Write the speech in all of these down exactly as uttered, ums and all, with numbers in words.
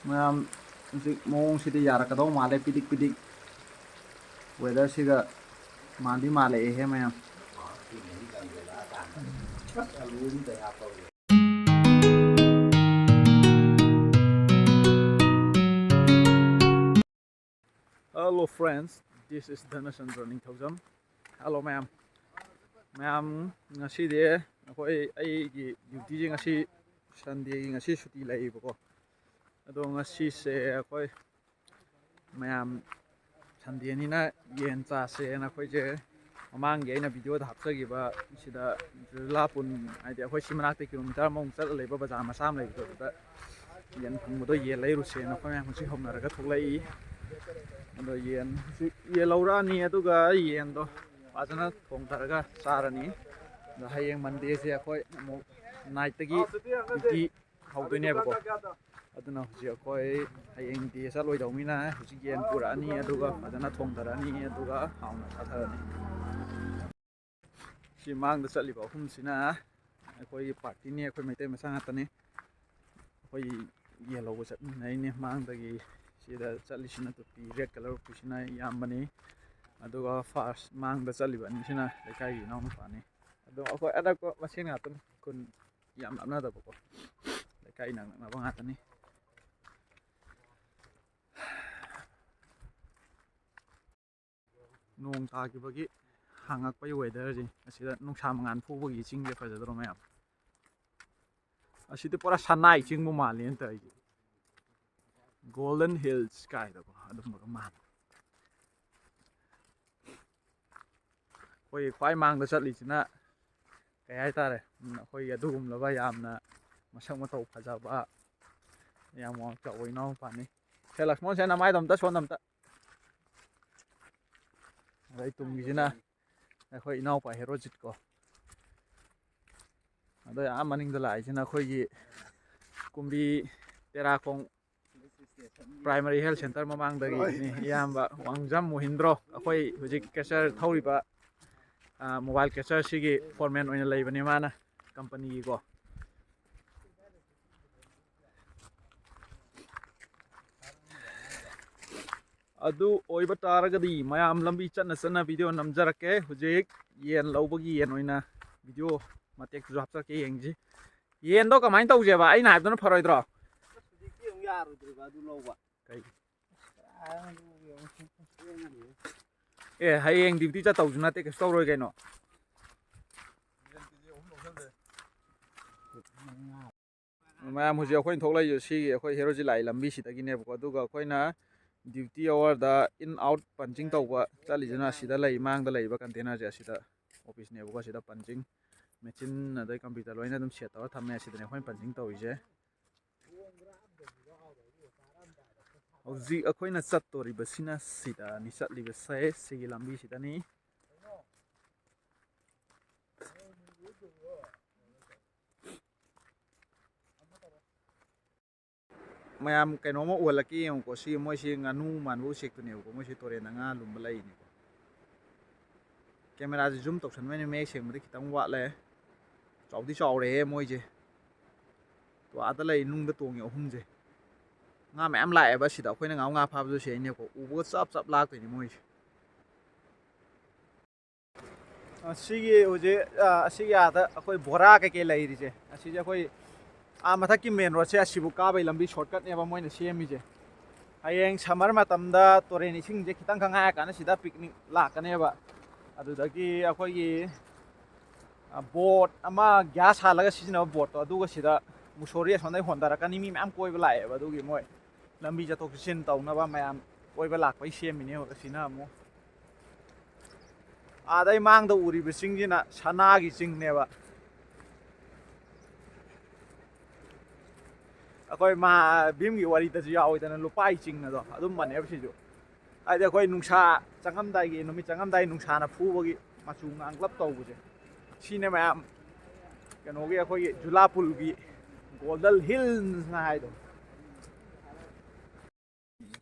ꯃꯌꯥꯝ, ꯍꯧꯖꯤꯛ ꯃꯑꯣꯡꯁꯤꯗꯤ ꯌꯥꯔꯛꯀꯗꯧ ꯃꯥꯜꯂꯦ, ꯄꯤꯗꯤꯛ ꯄꯤꯗꯤꯛ꯫ Weatherꯁꯤꯒ ꯃꯥꯟꯗꯤ ꯃꯥꯜꯂꯛꯑꯦꯍꯦ ꯃꯌꯥꯝ꯫ Hello friends, this is Dhanachandra Ningthoujam. Hello ꯃꯌꯥꯝ꯫ ꯃꯌꯥꯝ, ꯉꯁꯤꯗꯤ ꯑꯩꯈꯣꯏ, ꯑꯩꯒꯤ dutyꯁꯦ ꯉꯁꯤ Sundayꯒꯤ, ꯉꯁꯤ ꯁꯨꯇꯤ ꯂꯩꯌꯦꯕꯀꯣ꯫ ꯑꯗꯣ ꯉꯁꯤꯁꯦ ꯑꯩꯈꯣꯏ ꯃꯌꯥꯝ Sundayꯅꯤꯅ ꯌꯦꯟ ꯆꯥꯁꯦꯅ ꯑꯩꯈꯣꯏꯁꯦ, ꯃꯃꯥꯡꯒꯤ ꯑꯩꯅ videoꯗ ꯍꯥꯞꯆꯈꯤꯕ ꯁꯤꯗ ꯖꯨꯂꯥꯄꯨꯟ, ꯍꯥꯏꯗꯤ ꯑꯩꯈꯣꯏ ꯁꯤ ꯃꯅꯥꯛꯇ kilometre ꯑꯃꯃꯨꯛ ꯆꯠꯂ ꯂꯩꯕ ꯕꯖꯥꯔ ꯃꯆꯥ ꯑꯃ ꯂꯩꯕꯗꯣ, ꯑꯗꯨꯗ ꯌꯦꯟ ꯐꯪꯕꯗꯣ ꯌꯦꯟ ꯂꯩꯔꯨꯁꯦꯅ ꯑꯩꯈꯣꯏ ꯃꯌꯥꯝ ꯍꯧꯖꯤꯛ ꯍꯧꯅꯔꯒ ꯊꯣꯛꯂꯛꯏ꯫ ꯑꯗꯣ ꯌꯦꯟ ꯍꯧꯖꯤꯛ ꯌꯦꯟ ꯂꯧꯔꯛꯑꯅꯤ, ꯑꯗꯨꯒ ꯌꯦꯟꯗꯣ ꯐꯖꯅ ꯊꯣꯡꯊꯔꯒ ꯆꯥꯔꯅꯤ꯫ ꯑꯗꯣ ꯍꯌꯦꯡ Mondayꯁꯦ ꯑꯩꯈꯣꯏ ꯑꯃꯨꯛ nightꯇꯒꯤ duty ꯍꯧꯗꯣꯏꯅꯦꯕꯀꯣ꯫ ꯑꯗꯨꯅ ꯍꯧꯖꯤꯛ ꯑꯩꯈꯣꯏ ꯍꯌꯦꯡ day ꯆꯠꯂꯣꯏꯗꯧꯅꯤꯅ ꯍꯧꯖꯤꯛ ꯌꯦꯟ ꯄꯨꯔꯛꯑꯅꯤ, ꯑꯗꯨꯒ ꯐꯖꯅ ꯊꯣꯡꯊꯔꯅꯤ, ꯑꯗꯨꯒ ꯍꯥꯎꯅ ꯆꯥꯊꯔꯅꯤ꯫ ꯁꯤ ꯃꯥꯡꯗ ꯆꯠꯂꯤꯕ ꯑꯍꯨꯝꯁꯤꯅ ꯑꯩꯈꯣꯏꯒꯤ partyꯅꯤ, ꯑꯩꯈꯣꯏ ꯃꯩꯇꯩ ꯃꯆꯥ ꯉꯥꯛꯇꯅꯤ꯫ ꯑꯩꯈꯣꯏ ꯌꯦꯜ ꯂꯧꯕ ꯆꯠꯃꯤꯟꯅꯩꯅꯦ ꯃꯥꯡꯗꯒꯤ꯫ ꯁꯤꯗ ꯆꯠꯂꯤꯁꯤꯅ ꯇꯨꯄꯤ red colour ꯎꯞꯄꯤꯁꯤꯅ ꯏꯌꯥꯝꯕꯅꯤ, ꯑꯗꯨꯒ first ꯃꯥꯡꯗ ꯆꯠꯂꯤꯕ ꯑꯅꯤꯁꯤꯅ ꯂꯩꯀꯥꯏꯒꯤ ꯏꯅꯥꯎꯅꯨꯄꯥꯅꯤ꯫ ꯑꯗꯣ ꯑꯩꯈꯣꯏ ꯑꯅꯛꯄ ꯃꯁꯦꯟ ꯉꯥꯛꯇꯅꯤ, ꯈꯨꯟ ꯌꯥꯝ ꯂꯥꯞꯅꯗꯕꯀꯣ, ꯂꯩꯀꯥꯏ ꯏꯅꯛ ꯅꯛꯅꯕ ꯉꯥꯛꯇꯅꯤ꯫ ꯅꯣꯡ ꯇꯥꯈꯤꯕꯒꯤ ꯍꯥꯡꯉꯛꯄꯒꯤ weatherꯁꯦ, ꯑꯁꯤꯗ ꯅꯨꯡꯁꯥ ꯃꯉꯥꯜ ꯐꯨꯕꯒꯤ ꯆꯤꯡꯁꯦ ꯐꯖꯗ꯭ꯔꯣ ꯃꯌꯥꯝ? ꯑꯁꯤꯗꯤ ꯄꯨꯔꯥ ꯁꯅꯥꯏ ꯆꯤꯡꯕꯨ ꯃꯥꯜꯂꯦꯅ ꯇꯧꯔꯤꯁꯦ, Golden Hills ꯀꯥꯏꯗꯀꯣ ꯑꯗꯨꯝꯕꯒ ꯃꯥꯜꯂꯦ꯫ ꯑꯩꯈꯣꯏꯒꯤ ꯈ꯭ꯋꯥꯏ ꯃꯥꯡꯗ ꯆꯠꯂꯤꯁꯤꯅ ꯀꯩ ꯍꯥꯏꯇꯥꯔꯦ, ꯎꯝ, ꯑꯩꯈꯣꯏꯒꯤ ꯑꯗꯨꯒꯨꯝꯂꯕ ꯌꯥꯝꯅ ꯃꯁꯛ ꯃꯇꯧ ꯐꯖꯕ, ꯌꯥꯝ ꯋꯥꯡ ꯆꯥꯎꯕ ꯏꯅꯥꯎꯅꯨꯄꯥꯅꯤ꯫ ꯁꯦ ꯂꯛꯁꯃꯣꯟ, ꯁꯦ ꯅꯃꯥꯏꯗꯣ ꯑꯝꯇ, ꯁꯣꯝꯗ ꯑꯝꯇ꯫ ꯑꯗꯩ ꯇꯨꯡꯒꯤꯁꯤꯅ ꯑꯩꯈꯣꯏ ꯏꯅꯥꯎꯄꯥ ꯍꯦꯔꯣꯖꯤꯠꯀꯣ꯫ ꯑꯗꯣ ꯑꯥ ꯃꯅꯤꯡꯗ ꯂꯥꯛꯏꯁꯤꯅ ꯑꯩꯈꯣꯏꯒꯤ ꯀꯨꯝꯕꯤ ꯇꯦꯔꯥꯈꯣꯡ Primary Health Centre ꯃꯃꯥꯡꯗꯒꯤꯅꯤ ꯏꯌꯥꯝꯕ ꯋꯥꯡꯖꯝ ꯃꯣꯍꯤꯟꯗ꯭ꯔꯣ, ꯑꯩꯈꯣꯏ ꯍꯧꯖꯤꯛ crusher ꯊꯧꯔꯤꯕ, ꯑ, mobile crusher ꯁꯤꯒꯤ foreman ꯑꯣꯏꯅ ꯂꯩꯕꯅꯤ ꯃꯥꯅ, companyꯒꯤꯀꯣ꯫ ꯑꯗꯨ ꯑꯣꯏꯕ ꯇꯥꯔꯒꯗꯤ ꯃꯌꯥꯝ ꯂꯝꯕꯤ ꯆꯠꯅ ꯆꯠꯅ video ꯅꯝꯖꯔꯛꯀꯦ꯫ ꯍꯧꯖꯤꯛ ꯌꯦꯟ ꯂꯧꯕꯒꯤ ꯌꯦꯟ ꯑꯣꯏꯅ video ꯃꯇꯦꯛꯇꯨꯁꯨ ꯍꯥꯞꯆꯔꯛꯀꯦ, ꯌꯦꯡꯁꯤ꯫ ꯌꯦꯟꯗꯣ ꯀꯃꯥꯏꯅ ꯇꯧꯁꯦꯕ? ꯑꯩꯅ ꯍꯥꯏꯕꯗꯨꯅ ꯐꯔꯣꯏꯗ꯭ꯔꯣ? ꯍꯧꯖꯤꯛꯇꯤ ꯑꯃꯨꯛ ꯌꯥꯔꯣꯏꯗ꯭ꯔꯤꯕ ꯑꯗꯨ ꯂꯧꯕ꯫ ꯀꯩ? ꯑꯦ, ꯍꯌꯦꯡ duty ꯆꯠꯇꯧꯁꯨ ꯅꯠꯇꯦ, ꯀꯩꯁꯨ ꯇꯧꯔꯣꯏ ꯀꯩꯅꯣ꯫ ꯃꯌꯥꯝ, ꯍꯧꯖꯤꯛ ꯑꯩꯈꯣꯏꯅ ꯊꯣꯛꯂꯛꯏꯁꯦ ꯁꯤꯒꯤ ꯑꯩꯈꯣꯏ ꯍꯦꯔꯣꯖꯤꯠ ꯂꯥꯛꯏ ꯂꯝꯕꯤꯁꯤꯗꯒꯤꯅꯦꯕꯀꯣ꯫ ꯑꯗꯨꯒ ꯑꯩꯈꯣꯏꯅ duty hourꯗ in out punching ꯇꯧꯕ ꯆꯠꯂꯤꯁꯤꯅ ꯑꯁꯤꯗ ꯂꯩ, ꯃꯥꯡꯗ ꯂꯩꯔꯤꯕ containerꯁꯦ ꯑꯁꯤꯗ officeꯅꯦꯕꯀꯣ꯫ ꯑꯁꯤꯗ punching machine ꯑꯗꯩ computer ꯂꯣꯏꯅ ꯑꯗꯨꯝ set ꯇꯧꯔ ꯊꯝꯃꯦ꯫ ꯑꯁꯤꯗꯅꯦ ꯑꯩꯈꯣꯏꯅ punching ꯇꯧꯔꯤꯁꯦ꯫ ꯍꯧꯖꯤꯛ ꯑꯩꯈꯣꯏꯅ ꯆꯠꯇꯣꯔꯤꯕꯁꯤꯅ ꯁꯤꯗꯅꯤ ꯆꯠꯂꯤꯕꯁꯦ, ꯁꯤꯒꯤ ꯂꯝꯕꯤꯁꯤꯗꯅꯤ꯫ ꯃꯌꯥꯝ, ꯀꯩꯅꯣꯝꯃ ꯎꯍꯜꯂꯛꯀꯦ ꯌꯦꯡꯉꯨꯀꯣ꯫ ꯁꯤ ꯃꯣꯏꯁꯤ ꯉꯥꯅꯨ ꯃꯥꯟꯕ ꯎꯆꯦꯛꯇꯨꯅꯦꯕꯀꯣ꯫ ꯃꯣꯏꯁꯤ ꯇꯨꯔꯦꯟꯗ ꯉꯥ ꯂꯨꯝꯕ ꯂꯩꯔꯤꯅꯦꯀꯣ꯫ Cameraꯁꯤ zoom ꯇꯧꯁꯟꯕꯩꯅꯦ, ꯃꯌꯦꯛ ꯁꯦꯡꯕꯗꯤ ꯈꯤꯇꯪ ꯋꯥꯠꯂꯦ꯫ ꯆꯥꯎꯗꯤ ꯆꯥꯎꯔꯦꯍꯦ ꯃꯣꯏꯁꯦ꯫ ꯇꯣ, ꯑꯥꯗ ꯂꯩ, ꯅꯨꯡꯗ ꯇꯣꯡꯉꯤ ꯑꯍꯨꯝꯁꯦ꯫ ꯉꯥ ꯃꯌꯥꯝ ꯂꯥꯛꯑꯦꯕ ꯁꯤꯗ꯫ ꯑꯩꯈꯣꯏꯅ ꯉꯥꯍꯥꯟꯃꯨꯛ ꯉꯥ ꯐꯥꯕꯗꯨ ꯁꯤꯗꯩꯅꯦꯀꯣ꯫ ꯎꯕꯒ ꯆꯞ ꯆꯞ ꯂꯥꯛꯇꯣꯏꯅꯤ ꯃꯣꯏꯁꯦ꯫ ꯑꯁꯤꯒꯤ ꯍꯧꯖꯤꯛ, ꯑ, ꯑꯁꯤꯒꯤ ꯑꯥꯗ ꯑꯩꯈꯣꯏ ꯕꯣꯔꯥ ꯀꯩꯀꯩ ꯂꯩꯔꯤꯁꯦ, ꯑꯁꯤꯁꯦ ꯑꯩꯈꯣꯏ, ꯑꯥ, ꯃꯊꯛꯀꯤ main roadꯁꯦ ꯑꯁꯤꯕꯨ ꯀꯥꯕꯩ ꯂꯝꯕꯤ shortcutꯅꯦꯕ ꯃꯣꯏꯅ ꯁꯦꯝꯃꯤꯁꯦ꯫ ꯍꯌꯦꯡ summer ꯃꯇꯝꯗ ꯇꯨꯔꯦꯟ ꯏꯁꯤꯡꯁꯦ ꯈꯤꯇꯪ ꯈꯪ ꯍꯥꯏꯔꯀꯥꯟꯗ ꯁꯤꯗ picnic ꯂꯥꯛꯀꯅꯦꯕ꯫ ꯑꯗꯨꯗꯒꯤ ꯑꯩꯈꯣꯏꯒꯤ, ꯑ, boat ꯑꯃ gas ꯍꯥꯜꯂꯒ ꯁꯤꯖꯤꯟꯅꯕ boatꯇꯣ, ꯑꯗꯨꯒ ꯁꯤꯗ ꯃꯨꯁꯣꯔꯤ ꯑꯁꯣꯝꯗꯒꯤ ꯍꯣꯟꯊꯔꯛꯀꯅꯤ꯫ ꯃꯤ ꯃꯌꯥꯝ ꯀꯣꯏꯕ ꯂꯥꯛꯑꯦꯕ, ꯑꯗꯨꯒꯤ ꯃꯣꯏ ꯂꯝꯕꯤ ꯆꯠꯊꯣꯛ ꯆꯠꯁꯤꯟ ꯇꯧꯅꯕ ꯃꯌꯥꯝ ꯀꯣꯏꯕ ꯂꯥꯛꯄꯩ ꯁꯦꯝꯃꯤꯅꯦ꯫ ꯑꯁꯤꯅ ꯑꯃꯨꯛ ꯑꯥꯗꯩ ꯃꯥꯡꯗ ꯎꯔꯤꯕ ꯆꯤꯡꯁꯤꯅ ꯁꯅꯥꯒꯤ ꯆꯤꯡꯅꯦꯕ꯫ ꯑꯩꯈꯣꯏ ꯃꯥ ꯚꯤꯝꯒꯤ ꯋꯥꯔꯤꯗꯁꯨ ꯌꯥꯎꯋꯤꯗꯅ, ꯂꯨꯄꯥꯏ ꯆꯤꯡ ꯑꯗꯣ, ꯑꯗꯨꯝꯕꯅꯦꯕ ꯁꯤꯁꯨ꯫ ꯍꯥꯏꯗꯤ ꯑꯩꯈꯣꯏ ꯅꯨꯡꯁꯥ ꯆꯪꯉꯝꯗꯥꯏꯒꯤ, ꯅꯨꯃꯤꯠ ꯆꯪꯉꯝꯗꯥꯏ ꯅꯨꯡꯁꯥꯅ ꯐꯨꯕꯒꯤ ꯃꯆꯨ ꯉꯥꯡꯂꯞ ꯇꯧꯕꯁꯦ, ꯁꯤꯅꯦ ꯃꯌꯥꯝ ꯀꯩꯅꯣꯒꯤ, ꯑꯩꯈꯣꯏꯒꯤ ꯖꯨꯂꯥꯄꯨꯜꯒꯤ Golden Hillsꯅ ꯍꯥꯏꯗꯣ꯫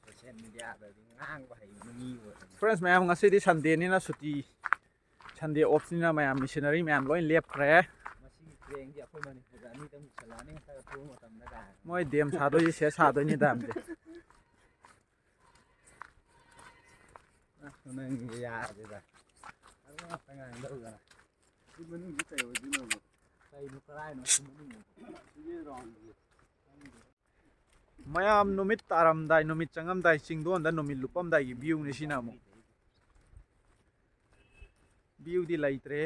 Social mediaꯗꯗꯤ ꯉꯥꯡꯕ ꯍꯩꯕ ꯃꯤ ꯑꯣꯏꯔꯝꯃꯦ꯫ Friends ꯃꯌꯥꯝ, ꯉꯁꯤꯗꯤ Sundayꯅꯤꯅ ꯁꯨꯇꯤ, Sunday offꯅꯤꯅ ꯃꯌꯥꯝ missionary ꯃꯌꯥꯝ ꯂꯣꯏ ꯂꯦꯞꯈ꯭ꯔꯦ꯫ ꯃꯁꯤꯒꯤ prankꯁꯦ ꯑꯩꯈꯣꯏ ꯃꯅꯤꯄꯨꯔꯗ ꯑꯅꯤꯇꯪ ꯄꯨꯁꯜꯂꯛꯑꯅꯤ ꯍꯟꯗꯛ ꯑꯊꯨꯕ ꯃꯇꯝꯗ ꯀꯥꯏꯅ꯫ ꯃꯣꯏ dam ꯁꯥꯗꯣꯏꯁꯦ ꯁꯤꯗ ꯁꯥꯗꯣꯏꯅꯤ damꯁꯦ꯫ ꯅꯪꯒꯤ ꯌꯥꯗꯦꯗ꯫ ꯑꯗꯨ ꯉꯥꯛꯇ ꯉꯥꯡꯗꯧꯗꯅ꯫ ꯁꯤ ꯃꯅꯨꯡꯁꯤ ꯀꯩ ꯑꯣꯏꯗꯣꯏꯅꯣꯕ? ꯀꯩꯅꯣ ꯀꯔꯥꯏꯅꯣ ꯁꯤ ꯃꯅꯨꯡ? ꯁꯤꯒꯤ ꯔꯥꯎꯟꯁꯦ꯫ ꯃꯌꯥꯝ ꯅꯨꯃꯤꯠ ꯇꯥꯔꯝꯗꯥꯏ, ꯅꯨꯃꯤꯠ ꯆꯪꯉꯝꯗꯥꯏ, ꯆꯤꯡꯗꯣꯟꯗ ꯅꯨꯃꯤꯠ ꯂꯨꯞꯄꯝꯗꯥꯏꯒꯤ ꯚ꯭ꯌꯨꯅꯤ ꯁꯤꯅ ꯑꯃꯨꯛ꯫ ꯚ꯭ꯌꯨꯗꯤ ꯂꯩꯇ꯭ꯔꯦ꯫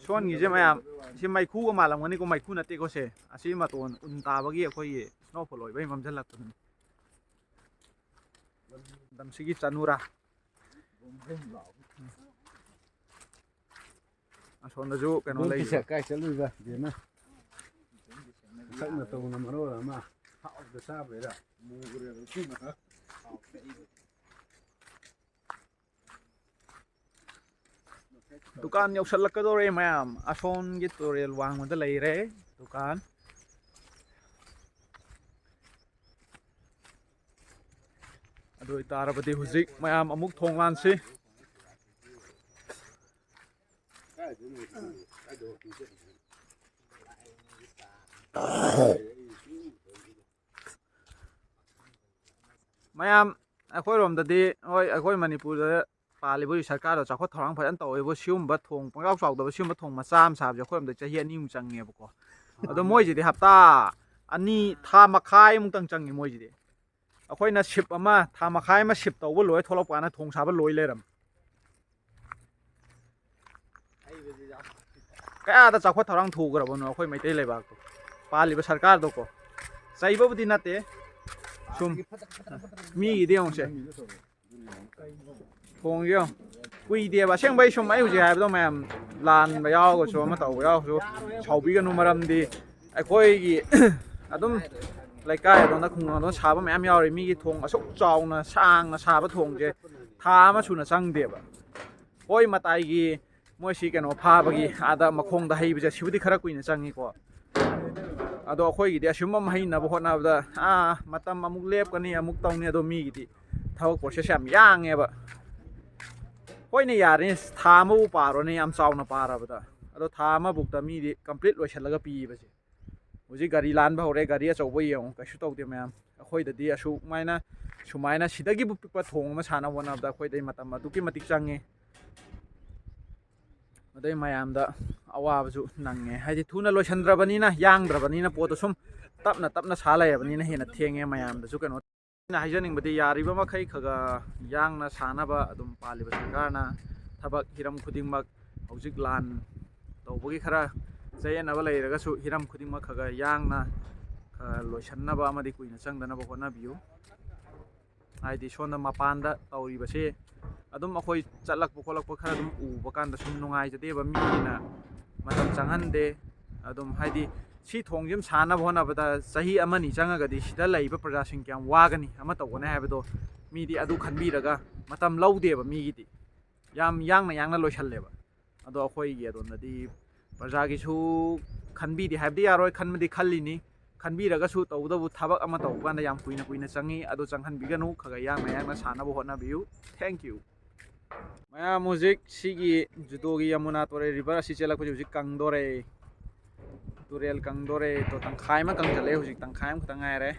ꯁꯣꯟꯒꯤꯁꯦ ꯃꯌꯥꯝ, ꯁꯤ ꯃꯩꯈꯨꯒ ꯃꯥꯜꯂꯝꯒꯅꯤꯀꯣ, ꯃꯩꯈꯨ ꯅꯠꯇꯦꯀꯣ ꯁꯦ꯫ ꯑꯁꯤ ꯃꯇꯣꯟ ꯎꯟ ꯇꯥꯕꯒꯤ ꯑꯩꯈꯣꯏꯒꯤ ꯁ꯭ꯅꯣꯐꯣꯜ ꯑꯣꯏꯕꯒꯤ ꯃꯝꯁꯤꯜꯂꯛꯄꯗꯨꯅꯤ꯫ ꯂꯝꯗꯝꯁꯤꯒꯤ ꯆꯅꯨꯔꯥ꯫ ꯑꯁꯣꯝꯗꯁꯨ ꯀꯩꯅꯣ ꯂꯩꯔꯤꯕ꯫ ꯀꯥꯏ ꯆꯠꯂꯨꯏꯕ ꯕꯦꯝꯃ? ꯁꯛ ꯅꯇꯧꯅ ꯃꯔꯣꯜ ꯑꯃ ꯍꯥꯎꯗ ꯆꯥꯕꯩꯔꯥ? ꯗꯨꯀꯥꯟ ꯌꯧꯁꯜꯂꯛꯀꯗꯧꯔꯦ ꯃꯌꯥꯝ꯫ ꯑꯁꯣꯝꯒꯤ ꯇꯨꯔꯦꯜ ꯋꯥꯡꯃꯗ ꯂꯩꯔꯦ ꯗꯨꯀꯥꯟ꯫ ꯑꯗꯨ ꯑꯣꯏꯇꯥꯔꯕꯗꯤ ꯍꯧꯖꯤꯛ ꯃꯌꯥꯝ ꯑꯃꯨꯛ ꯊꯣꯡ ꯂꯥꯟꯁꯤ꯫ ꯃꯌꯥꯝ, ꯑꯩꯈꯣꯏꯔꯣꯝꯗꯗꯤ, ꯍꯣꯏ, ꯑꯩꯈꯣꯏ ꯃꯅꯤꯄꯨꯔꯗ ꯄꯥꯜꯂꯤꯕ ꯁꯔꯀꯥꯔꯗꯣ ꯆꯥꯎꯈꯠ ꯊꯧꯔꯥꯡ ꯐꯖꯅ ꯇꯧꯋꯦꯕꯨ, ꯁꯤꯒꯨꯝꯕ ꯊꯣꯡ ꯄꯪꯆꯥꯎ ꯆꯥꯎꯗꯕ ꯁꯤꯒꯨꯝꯕ ꯊꯣꯡ ꯃꯆꯥ ꯑꯃ ꯁꯥꯕꯁꯦ ꯑꯩꯈꯣꯏꯔꯣꯝꯗ ꯆꯍꯤ ꯑꯅꯤꯃꯨꯛ ꯆꯪꯉꯦꯕꯀꯣ꯫ ꯑꯗꯣ ꯃꯣꯏꯁꯤꯗꯤ ꯍꯞꯇꯥ ꯑꯅꯤ, ꯊꯥ ꯃꯈꯥꯏꯃꯨꯛꯇꯪ ꯆꯪꯉꯤ ꯃꯣꯏꯁꯤꯗꯤ꯫ ꯑꯩꯈꯣꯏꯅ ꯁꯤꯞ ꯑꯃ, ꯊꯥ ꯃꯈꯥꯏ ꯑꯃ ꯁꯤꯞ ꯇꯧꯕ ꯂꯣꯏ ꯊꯣꯛꯂꯛꯄ ꯀꯥꯟꯗ ꯊꯣꯡ ꯁꯥꯕ ꯂꯣꯏ ꯂꯩꯔꯝꯃꯦ꯫ ꯀꯌꯥꯗ ꯆꯥꯎꯈꯠ ꯊꯧꯔꯥꯡ ꯊꯨꯈ꯭ꯔꯕꯅꯣ ꯑꯩꯈꯣꯏ ꯃꯩꯇꯩ ꯂꯩꯕꯥꯛꯇꯣ? ꯄꯥꯜꯂꯤꯕ ꯁꯔꯀꯥꯔꯗꯣꯀꯣ꯫ ꯆꯩꯕꯕꯨꯗꯤ ꯅꯠꯇꯦ꯫ ꯁꯨꯝ ꯃꯤꯒꯤꯗꯤ ꯌꯦꯡꯉꯨꯁꯦ꯫ ꯊꯣꯡꯁꯦ ꯌꯦꯡꯉꯨ꯫ ꯀꯨꯏꯗꯦꯕ꯫ ꯑꯁꯦꯡꯕꯩ ꯁꯨꯝ ꯑꯩ ꯍꯧꯖꯤꯛ ꯍꯥꯏꯕꯗꯣ ꯃꯌꯥꯝ ꯂꯥꯟꯕ ꯌꯥꯎꯔꯒꯁꯨ ꯑꯃ ꯇꯧꯕ ꯌꯥꯎꯔꯒꯁꯨ ꯁꯥꯎꯕꯤꯒꯅꯨ꯫ ꯃꯔꯝꯗꯤ ꯑꯩꯈꯣꯏꯒꯤ ꯑꯗꯨꯝ ꯂꯩꯀꯥꯏ ꯑꯗꯣꯝꯗ ꯈꯨꯡꯒꯪ ꯑꯗꯣꯝꯗ ꯁꯥꯕ ꯃꯌꯥꯝ ꯌꯥꯎꯔꯤ꯫ ꯃꯤꯒꯤ ꯊꯣꯡ ꯑꯁꯨꯛ ꯆꯥꯎꯅ ꯁꯥꯡꯅ ꯁꯥꯕ ꯊꯣꯡꯁꯦ ꯊꯥ ꯑꯃ ꯁꯨꯅ ꯆꯪꯗꯦꯕ꯫ ꯍꯣꯏ, ꯃꯇꯥꯏꯒꯤ ꯃꯣꯏ ꯁꯤ ꯀꯩꯅꯣ ꯐꯥꯕꯒꯤ ꯑꯥꯗ ꯃꯈꯣꯡꯗ ꯍꯩꯕꯁꯦ ꯁꯤꯕꯨꯗꯤ ꯈꯔ ꯀꯨꯏꯅ ꯆꯪꯉꯤꯀꯣ꯫ ꯑꯗꯣ ꯑꯩꯈꯣꯏꯒꯤꯗꯤ ꯑꯁꯤꯒꯨꯝꯕ ꯑꯃ ꯍꯩꯅꯕ ꯍꯣꯠꯅꯕꯗ ꯑꯥ ꯃꯇꯝ ꯑꯃꯨꯛ ꯂꯦꯞꯀꯅꯤ, ꯑꯃꯨꯛ ꯇꯧꯅꯤ꯫ ꯑꯗꯣ ꯃꯤꯒꯤꯗꯤ ꯊꯕꯛ ꯄ꯭ꯔꯣꯁꯦꯁ ꯌꯥꯝ ꯌꯥꯡꯉꯦꯕ꯫ ꯍꯣꯏꯅꯦ, ꯌꯥꯔꯦꯅꯦ, ꯊꯥ ꯑꯃꯕꯨ ꯄꯥꯔꯣꯅꯦ, ꯌꯥꯝ ꯆꯥꯎꯅ ꯄꯥꯔꯕꯗ꯫ ꯑꯗꯣ ꯊꯥ ꯑꯃꯕꯨꯛꯇ ꯃꯤꯗꯤ ꯀꯝꯄ꯭ꯂꯤꯠ ꯂꯣꯏꯁꯤꯜꯂꯒ ꯄꯤꯕꯁꯦ꯫ ꯍꯧꯖꯤꯛ ꯒꯥꯔꯤ ꯂꯥꯟꯕ ꯍꯧꯔꯦ꯫ ꯒꯥꯔꯤ ꯑꯆꯧꯕ ꯌꯦꯡꯉꯨ, ꯀꯩꯁꯨ ꯇꯧꯗꯦ ꯃꯌꯥꯝ꯫ ꯑꯩꯈꯣꯏꯗꯗꯤ ꯑꯁꯨꯃꯥꯏꯅ, ꯁꯨꯃꯥꯏꯅ ꯁꯤꯗꯒꯤꯕꯨ ꯄꯤꯛꯄ ꯊꯣꯡ ꯑꯃ ꯁꯥꯟꯅꯕ ꯍꯣꯠꯅꯕꯗ ꯑꯩꯈꯣꯏꯗꯩ ꯃꯇꯝ ꯑꯗꯨꯛꯀꯤ ꯃꯇꯤꯛ ꯆꯪꯉꯤ꯫ ꯑꯗꯩ ꯃꯌꯥꯝꯗ ꯑꯋꯥꯕꯁꯨ ꯅꯪꯉꯦ, ꯍꯥꯏꯗꯤ ꯊꯨꯅ ꯂꯣꯏꯁꯟꯗ꯭ꯔꯕꯅꯤꯅ, ꯌꯥꯡꯗ꯭ꯔꯕꯅꯤꯅ, ꯄꯣꯠꯇꯣ ꯁꯨꯝ ꯇꯞꯅ ꯇꯞꯅ ꯁꯥ ꯂꯩꯔꯕꯅꯤꯅ ꯍꯦꯟꯅ ꯊꯦꯡꯉꯦ꯫ ꯃꯌꯥꯝꯗꯁꯨ ꯀꯩꯅꯣ ꯑꯩꯅ ꯍꯥꯏꯖꯅꯤꯡꯕꯗꯤ, ꯌꯥꯔꯤꯕ ꯃꯈꯩ ꯈꯔ ꯈꯔ ꯌꯥꯡꯅ ꯁꯥꯅꯕ ꯑꯗꯨꯝ ꯄꯥꯜꯂꯤꯕ ꯁꯔꯀꯥꯔꯅ ꯊꯕꯛ ꯍꯤꯔꯝ ꯈꯨꯗꯤꯡꯃꯛ, ꯍꯧꯖꯤꯛ ꯂꯥꯟ ꯇꯧꯕꯒꯤ ꯈꯔ ꯆꯌꯦꯠꯅꯕ ꯂꯩꯔꯒꯁꯨ, ꯍꯤꯔꯝ ꯈꯨꯗꯤꯡꯃꯛ ꯈꯔ ꯈꯔ ꯌꯥꯡꯅ, ꯈꯔ ꯂꯣꯏꯁꯤꯟꯅꯕ ꯑꯃꯗꯤ ꯀꯨꯏꯅ ꯆꯪꯗꯅꯕ ꯍꯣꯠꯅꯕꯤꯌꯨ꯫ ꯍꯥꯏꯗꯤ ꯁꯣꯝꯗ ꯃꯄꯥꯟꯗ ꯇꯧꯔꯤꯕꯁꯦ ꯑꯗꯨꯝ ꯑꯩꯈꯣꯏ ꯆꯠꯂꯛꯄ ꯈꯣꯠꯂꯛꯄ ꯈꯔ ꯑꯗꯨꯝ ꯎꯕ ꯀꯥꯟꯗ ꯁꯨꯝ ꯅꯨꯡꯉꯥꯏꯖꯗꯦꯕ, ꯃꯤꯒꯤꯅ ꯃꯇꯝ ꯆꯪꯍꯟꯗꯦ꯫ ꯑꯗꯨꯝ ꯍꯥꯏꯗꯤ ꯁꯤ ꯊꯣꯡꯁꯤ ꯑꯃ ꯁꯥꯅꯕ ꯍꯣꯠꯅꯕꯗ ꯆꯍꯤ ꯑꯃꯅꯤ ꯆꯪꯉꯒꯗꯤ ꯁꯤꯗ ꯂꯩꯕ ꯄ꯭ꯔꯖꯥꯁꯤꯡ ꯀꯌꯥꯝ ꯋꯥꯒꯅꯤ, ꯑꯃ ꯇꯧꯒꯅꯤ ꯍꯥꯏꯕꯗꯣ ꯃꯤꯗꯤ ꯑꯗꯨ ꯈꯟꯕꯤꯔꯒ ꯃꯇꯝ ꯂꯧꯗꯦꯕ꯫ ꯃꯤꯒꯤꯗꯤ ꯌꯥꯝ ꯌꯥꯡꯅ ꯌꯥꯡꯅ ꯂꯣꯏꯁꯜꯂꯦꯕ꯫ ꯑꯗꯣ ꯑꯩꯈꯣꯏꯒꯤ ꯑꯗꯣꯝꯗꯗꯤ ꯄ꯭ꯔꯖꯥꯒꯤꯁꯨ ꯈꯟꯕꯤꯗꯦ ꯍꯥꯏꯕꯗꯤ ꯌꯥꯔꯣꯏ, ꯈꯟꯕꯗꯤ ꯈꯜꯂꯤꯅꯤ꯫ ꯈꯟꯕꯤꯔꯒꯁꯨ ꯇꯧꯕꯇꯕꯨ ꯊꯕꯛ ꯑꯃ ꯇꯧꯕ ꯀꯥꯟꯗ ꯌꯥꯝ ꯀꯨꯏꯅ ꯀꯨꯏꯅ ꯆꯪꯉꯤ꯫ ꯑꯗꯨ ꯆꯪꯍꯟꯕꯤꯒꯅꯨ, ꯈꯔ ꯈꯔ ꯌꯥꯡꯅ ꯌꯥꯡꯅ ꯁꯥꯅꯕ ꯍꯣꯠꯅꯕꯤꯌꯨ꯫ Thank you꯫ ꯃꯌꯥꯝ ꯍꯧꯖꯤꯛ ꯁꯤꯒꯤ ꯖꯨꯗꯣꯒꯤ ꯌꯃꯨꯅꯥ ꯇꯨꯔꯦꯜ river ꯑꯁꯤ ꯆꯦꯜꯂꯛꯄꯁꯤ ꯍꯧꯖꯤꯛ ꯀꯪꯗꯣꯔꯦ꯫ ꯇꯨꯔꯦꯜ ꯀꯪꯗꯣꯔꯦ꯫ ꯇꯣ, ꯇꯪꯈꯥꯏ ꯑꯃ ꯀꯪꯁꯤꯜꯂꯛꯑꯦ, ꯍꯧꯖꯤꯛ ꯇꯪꯈꯥꯏ ꯑꯃꯈꯛꯇ ꯉꯥꯏꯔꯦ꯫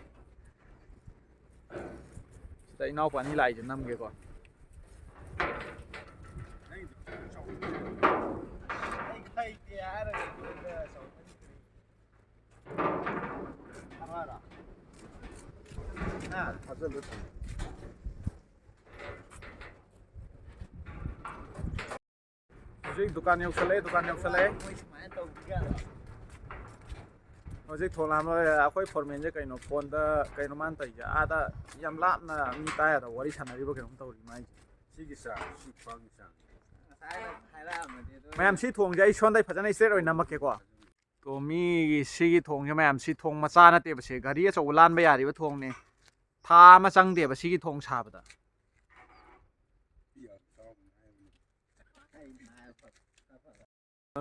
ꯁꯤꯗ ꯏꯅꯥꯎꯄꯥ ꯑꯅꯤ ꯂꯥꯛꯏꯁꯦ ꯅꯝꯒꯦꯀꯣ꯫ ꯍꯧꯖꯤꯛ ꯗꯨꯀꯥꯟ ꯌꯧꯁꯜꯂꯛꯑꯦ, ꯗꯨꯀꯥꯟ ꯌꯧꯁꯜꯂꯛꯑꯦ꯫ ꯍꯧꯖꯤꯛ ꯊꯣꯂꯥꯝ ꯂꯣꯏꯔꯦ꯫ ꯑꯩꯈꯣꯏ ꯐꯣꯔꯃꯦꯟꯁꯦ ꯀꯩꯅꯣ, ꯐꯣꯟꯗ ꯀꯩꯅꯣ ꯃꯥꯅ ꯇꯧꯔꯤꯁꯦ, ꯑꯥꯗ ꯌꯥꯝ ꯂꯥꯞꯅ ꯃꯤ ꯇꯥ ꯌꯥꯗꯕ ꯋꯥꯔꯤ ꯁꯥꯟꯅꯔꯤꯕ ꯀꯩꯅꯣꯝ ꯇꯧꯔꯤ ꯃꯥꯏꯁꯦ꯫ ꯁꯤꯒꯤ ꯆꯥꯡ, ꯁꯤ ꯈ꯭ꯋꯥꯡꯒꯤ ꯆꯥꯡ꯫ ꯃꯌꯥꯝ, ꯁꯤ ꯊꯣꯡꯁꯦ ꯑꯩ ꯁꯣꯝꯗ ꯐꯖꯅ straight ꯑꯣꯏꯅ ꯅꯝꯃꯛꯀꯦꯀꯣ꯫ ꯇꯣ, ꯃꯤꯒꯤ ꯁꯤꯒꯤ ꯊꯣꯡꯁꯦ ꯃꯌꯥꯝ, ꯁꯤ ꯊꯣꯡ ꯃꯆꯥ ꯅꯠꯇꯦꯕ, ꯁꯤ ꯒꯥꯔꯤ ꯑꯆꯧꯕ ꯂꯥꯟꯕ ꯌꯥꯔꯤꯕ ꯊꯣꯡꯅꯤ꯫ ꯊꯥ ꯑꯃ ꯆꯪꯗꯦꯕ ꯁꯤꯒꯤ ꯊꯣꯡ ꯁꯥꯕꯗ꯫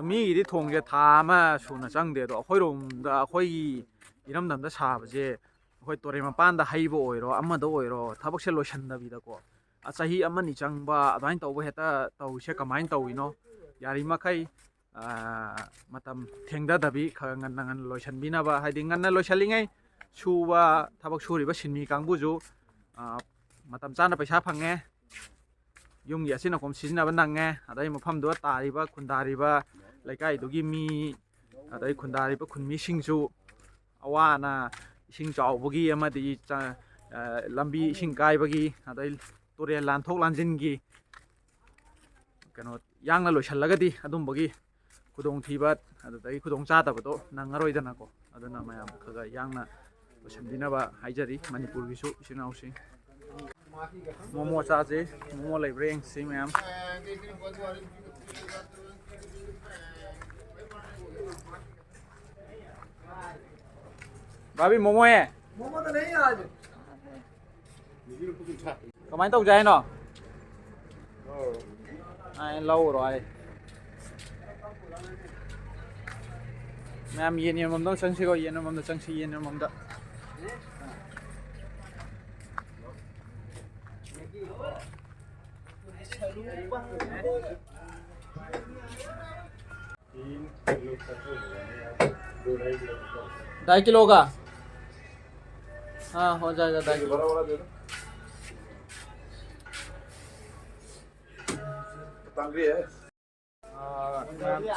ꯃꯤꯒꯤꯗꯤ ꯊꯣꯡꯁꯦ ꯊꯥ ꯑꯃ ꯁꯨꯅ ꯆꯪꯗꯦ, ꯑꯗꯣ ꯑꯩꯈꯣꯏꯔꯣꯝꯗ, ꯑꯩꯈꯣꯏꯒꯤ ꯏꯔꯝꯗꯝꯗ ꯁꯥꯕꯁꯦ, ꯑꯩꯈꯣꯏ ꯇꯨꯔꯦꯜ ꯃꯄꯥꯟꯗ ꯍꯩꯕ ꯑꯣꯏꯔꯣ, ꯑꯃꯗ ꯑꯣꯏꯔꯣ, ꯊꯕꯛꯁꯦ ꯂꯣꯏꯁꯟꯗꯕꯤꯗꯀꯣ, ꯑ, ꯆꯍꯤ ꯑꯃꯅꯤ ꯆꯪꯕ ꯑꯗꯨꯃꯥꯏꯅ ꯇꯧꯕ ꯍꯦꯛꯇ ꯇꯧꯔꯤꯁꯦ ꯀꯃꯥꯏꯅ ꯇꯧꯔꯤꯅꯣ? ꯌꯥꯔꯤꯃꯈꯩ, ꯑꯥ, ꯃꯇꯝ ꯊꯦꯡꯊꯗꯕꯤ, ꯈꯔ ꯉꯟꯅ ꯉꯟꯅ ꯂꯣꯏꯁꯤꯟꯕꯤꯅꯕ, ꯍꯥꯏꯗꯤ ꯉꯟꯅ ꯂꯣꯏꯁꯤꯜꯂꯤꯉꯩ ꯁꯨꯕ, ꯊꯕꯛ ꯁꯨꯔꯤꯕ ꯁꯤꯟꯃꯤ ꯀꯥꯡꯕꯨꯁꯨ, ꯑꯥ, ꯃꯇꯝ ꯆꯥꯅ ꯄꯩꯁꯥ ꯐꯪꯉꯦ, ꯌꯨꯝꯒꯤ ꯑꯆꯤꯟ ꯑꯀꯣꯝ ꯁꯤꯖꯤꯟꯅꯕ ꯅꯪꯉꯦ, ꯑꯗꯩ ꯃꯐꯝꯗꯨꯗ ꯇꯥꯔꯤꯕ, ꯈꯨꯟꯗꯥꯔꯤꯕ ꯂꯩꯀꯥꯏꯗꯨꯒꯤ ꯃꯤ, ꯑꯗꯩ ꯈꯨꯟꯗꯥꯔꯤꯕ ꯈꯨꯟꯃꯤꯁꯤꯡꯁꯨ ꯑꯋꯥ ꯑꯅꯥ, ꯏꯁꯤꯡ ꯆꯥꯎꯕꯒꯤ ꯑꯃꯗꯤ ꯆ-, ꯑ, ꯂꯝꯕꯤ ꯏꯁꯤꯡ ꯀꯥꯏꯕꯒꯤ, ꯑꯗꯩ ꯇꯨꯔꯦꯜ ꯂꯥꯟꯊꯣꯛ ꯂꯥꯟꯁꯤꯟꯒꯤ ꯀꯩꯅꯣ ꯌꯥꯡꯅ ꯂꯣꯏꯁꯤꯜꯂꯒꯗꯤ ꯑꯗꯨꯝꯕꯒꯤ ꯈꯨꯗꯣꯡꯊꯤꯕ, ꯑꯗꯨꯗꯒꯤ ꯈꯨꯗꯣꯡ ꯆꯥꯗꯕꯗꯣ ꯅꯪꯉꯔꯣꯏꯗꯅꯀꯣ꯫ ꯑꯗꯨꯅ ꯃꯌꯥꯝ ꯈꯔ ꯈꯔ ꯌꯥꯡꯅ ꯂꯣꯏꯁꯤꯟꯕꯤꯅꯕ ꯍꯥꯏꯖꯔꯤ ꯃꯅꯤꯄꯨꯔꯒꯤꯁꯨ ꯏꯆꯤꯟ ꯏꯅꯥꯎꯁꯤꯡ꯫ ꯃꯣꯃꯣ ꯆꯥꯁꯦ, ꯃꯣꯃꯣ ꯂꯩꯕ꯭ꯔꯥ ꯌꯦꯡꯁꯤ ꯃꯌꯥꯝ꯫ ꯚꯥꯕꯤ, ꯃꯣꯃꯣ ꯍꯦ? ꯃꯣꯃꯣ ꯇꯣ ꯅꯍꯤ ꯑꯥꯖ꯫ ꯀꯃꯥꯏꯅ ꯇꯧꯁꯦ ꯍꯥꯏꯅꯣ? ꯑꯩ ꯂꯧꯔꯣ ꯍꯥꯏ꯫ ꯃꯌꯥꯝ ꯌꯦꯟ ꯌꯣꯟꯐꯝꯗ ꯆꯪꯁꯤꯀꯣ, ꯌꯦꯟ ꯌꯣꯟꯐꯝꯗ ꯆꯪꯁꯤ, ꯌꯦꯟ ꯌꯣꯟꯐꯝꯗ꯫ ढाई किलो का। हाँ, हो जाएगा ढाई किलो।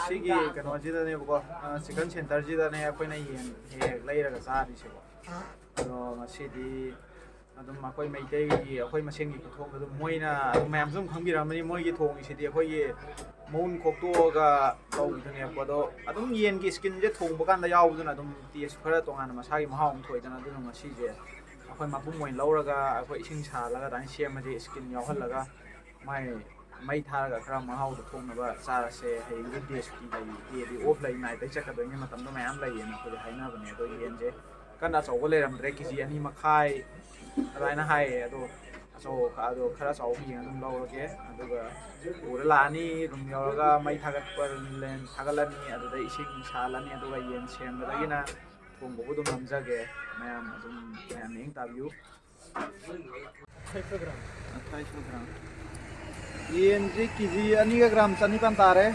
ꯁꯤꯒꯤ ꯀꯩꯅꯣꯁꯤꯗꯅꯦꯕꯀꯣ, ꯆꯤꯀꯟ ꯁꯦꯟꯇꯔꯁꯤꯗꯅꯦ ꯑꯩꯈꯣꯏꯅ ꯌꯦꯟ ꯍꯦꯛ ꯍꯦꯛ ꯂꯩꯔꯒ ꯆꯥꯔꯤꯁꯦꯀꯣ꯫ ꯑꯗꯣ ꯉꯁꯤꯗꯤ ꯑꯗꯨꯝ ꯑꯩꯈꯣꯏ ꯃꯩꯇꯩꯒꯤ, ꯑꯩꯈꯣꯏ ꯃꯁꯦꯟꯒꯤ ꯈꯨꯊꯣꯡꯗ ꯑꯗꯨꯝ ꯃꯣꯏꯅ ꯑꯗꯨꯝ, ꯃꯌꯥꯝꯁꯨ ꯑꯗꯨꯝ ꯈꯪꯕꯤꯔꯝꯃꯅꯤ, ꯃꯣꯏꯒꯤ ꯊꯣꯡꯉꯤꯁꯤꯗꯤ ꯑꯩꯈꯣꯏꯒꯤ ꯃꯎꯟ ꯈꯣꯛꯇꯣꯛꯑꯒ ꯇꯧꯕꯤꯗꯨꯅꯦꯕꯀꯣ꯫ ꯑꯗꯣ ꯑꯗꯨꯝ ꯌꯦꯟꯒꯤ ꯏꯁꯀꯤꯟꯁꯦ ꯊꯣꯡꯕ ꯀꯥꯟꯗ ꯌꯥꯎꯕꯗꯨꯅ ꯑꯗꯨꯝ ꯇꯦꯁ ꯈꯔ ꯇꯣꯉꯥꯟꯅ ꯃꯁꯥꯒꯤ ꯃꯍꯥꯎ ꯑꯃ ꯊꯣꯛꯏꯗꯅ꯫ ꯑꯗꯨꯅ ꯉꯁꯤꯁꯦ ꯑꯩꯈꯣꯏ ꯃꯄꯨꯝ ꯑꯣꯏꯅ ꯂꯧꯔꯒ ꯑꯩꯈꯣꯏ ꯏꯁꯤꯡ ꯁꯥꯍꯜꯂꯒ ꯑꯗꯨꯃꯥꯏꯅ ꯁꯦꯝꯃꯁꯦ, ꯏꯁꯀꯤꯟ ꯌꯥꯎꯍꯜꯂꯒ꯫ ꯃꯥꯏ ꯃꯩ ꯊꯥꯔꯒ ꯈꯔ ꯃꯍꯥꯎꯗꯣ ꯊꯣꯛꯅꯕ ꯆꯥꯔꯁꯦ꯫ ꯍꯌꯦꯡꯗꯤ ꯗꯦ ꯁꯨꯇꯤ ꯂꯩ, ꯗꯦꯗꯤ ꯑꯣꯐ ꯂꯩ, ꯅꯥꯏꯠꯇꯩ ꯆꯠꯀꯗꯣꯏꯅꯦ, ꯃꯇꯝꯗꯣ ꯃꯌꯥꯝ ꯂꯩꯌꯦꯅ ꯑꯩꯈꯣꯏꯗꯤ ꯍꯥꯏꯅꯕꯅꯦ꯫ ꯑꯗꯣ ꯌꯦꯟꯁꯦ ꯀꯟꯅ ꯑꯆꯧꯕ ꯂꯩꯔꯝꯗ꯭ꯔꯦ, ꯀꯦ ꯖꯤ ꯑꯅꯤ ꯃꯈꯥꯏ ꯑꯗꯨꯃꯥꯏꯅ ꯍꯥꯏꯌꯦ꯫ ꯑꯗꯣ ꯑꯆꯧ-, ꯑꯗꯣ ꯈꯔ ꯆꯥꯎꯕ ꯌꯦꯡꯉ ꯑꯗꯨꯝ ꯂꯧꯔꯒꯦ꯫ ꯑꯗꯨꯒ ꯄꯨꯔ ꯂꯥꯛꯑꯅꯤ, ꯔꯨꯝ ꯌꯧꯔꯒ ꯃꯩ ꯊꯥꯒꯠꯄ, ꯊꯥꯒꯠꯂꯅꯤ, ꯑꯗꯨꯗ ꯏꯁꯤꯡ ꯁꯥꯍꯜꯂꯅꯤ, ꯑꯗꯨꯒ ꯌꯦꯟ ꯁꯦꯝꯕꯗꯒꯤꯅ ꯊꯣꯡꯕꯕꯨ ꯑꯗꯨꯝ ꯅꯝꯖꯒꯦ꯫ ꯃꯌꯥꯝ ꯑꯗꯨꯝ, ꯃꯌꯥꯝ ꯃꯤꯠꯌꯦꯡ ꯇꯥꯕꯤꯌꯨ꯫ ꯑꯠꯊꯥꯏꯁ ꯒ꯭ꯔꯥꯝ꯫ ꯌꯦꯟꯁꯤ ꯀꯦ ꯖꯤ ꯑꯅꯤꯒ ꯒ꯭ꯔꯥꯝ ꯆꯅꯤꯄꯥꯟ ꯇꯥꯔꯦ꯫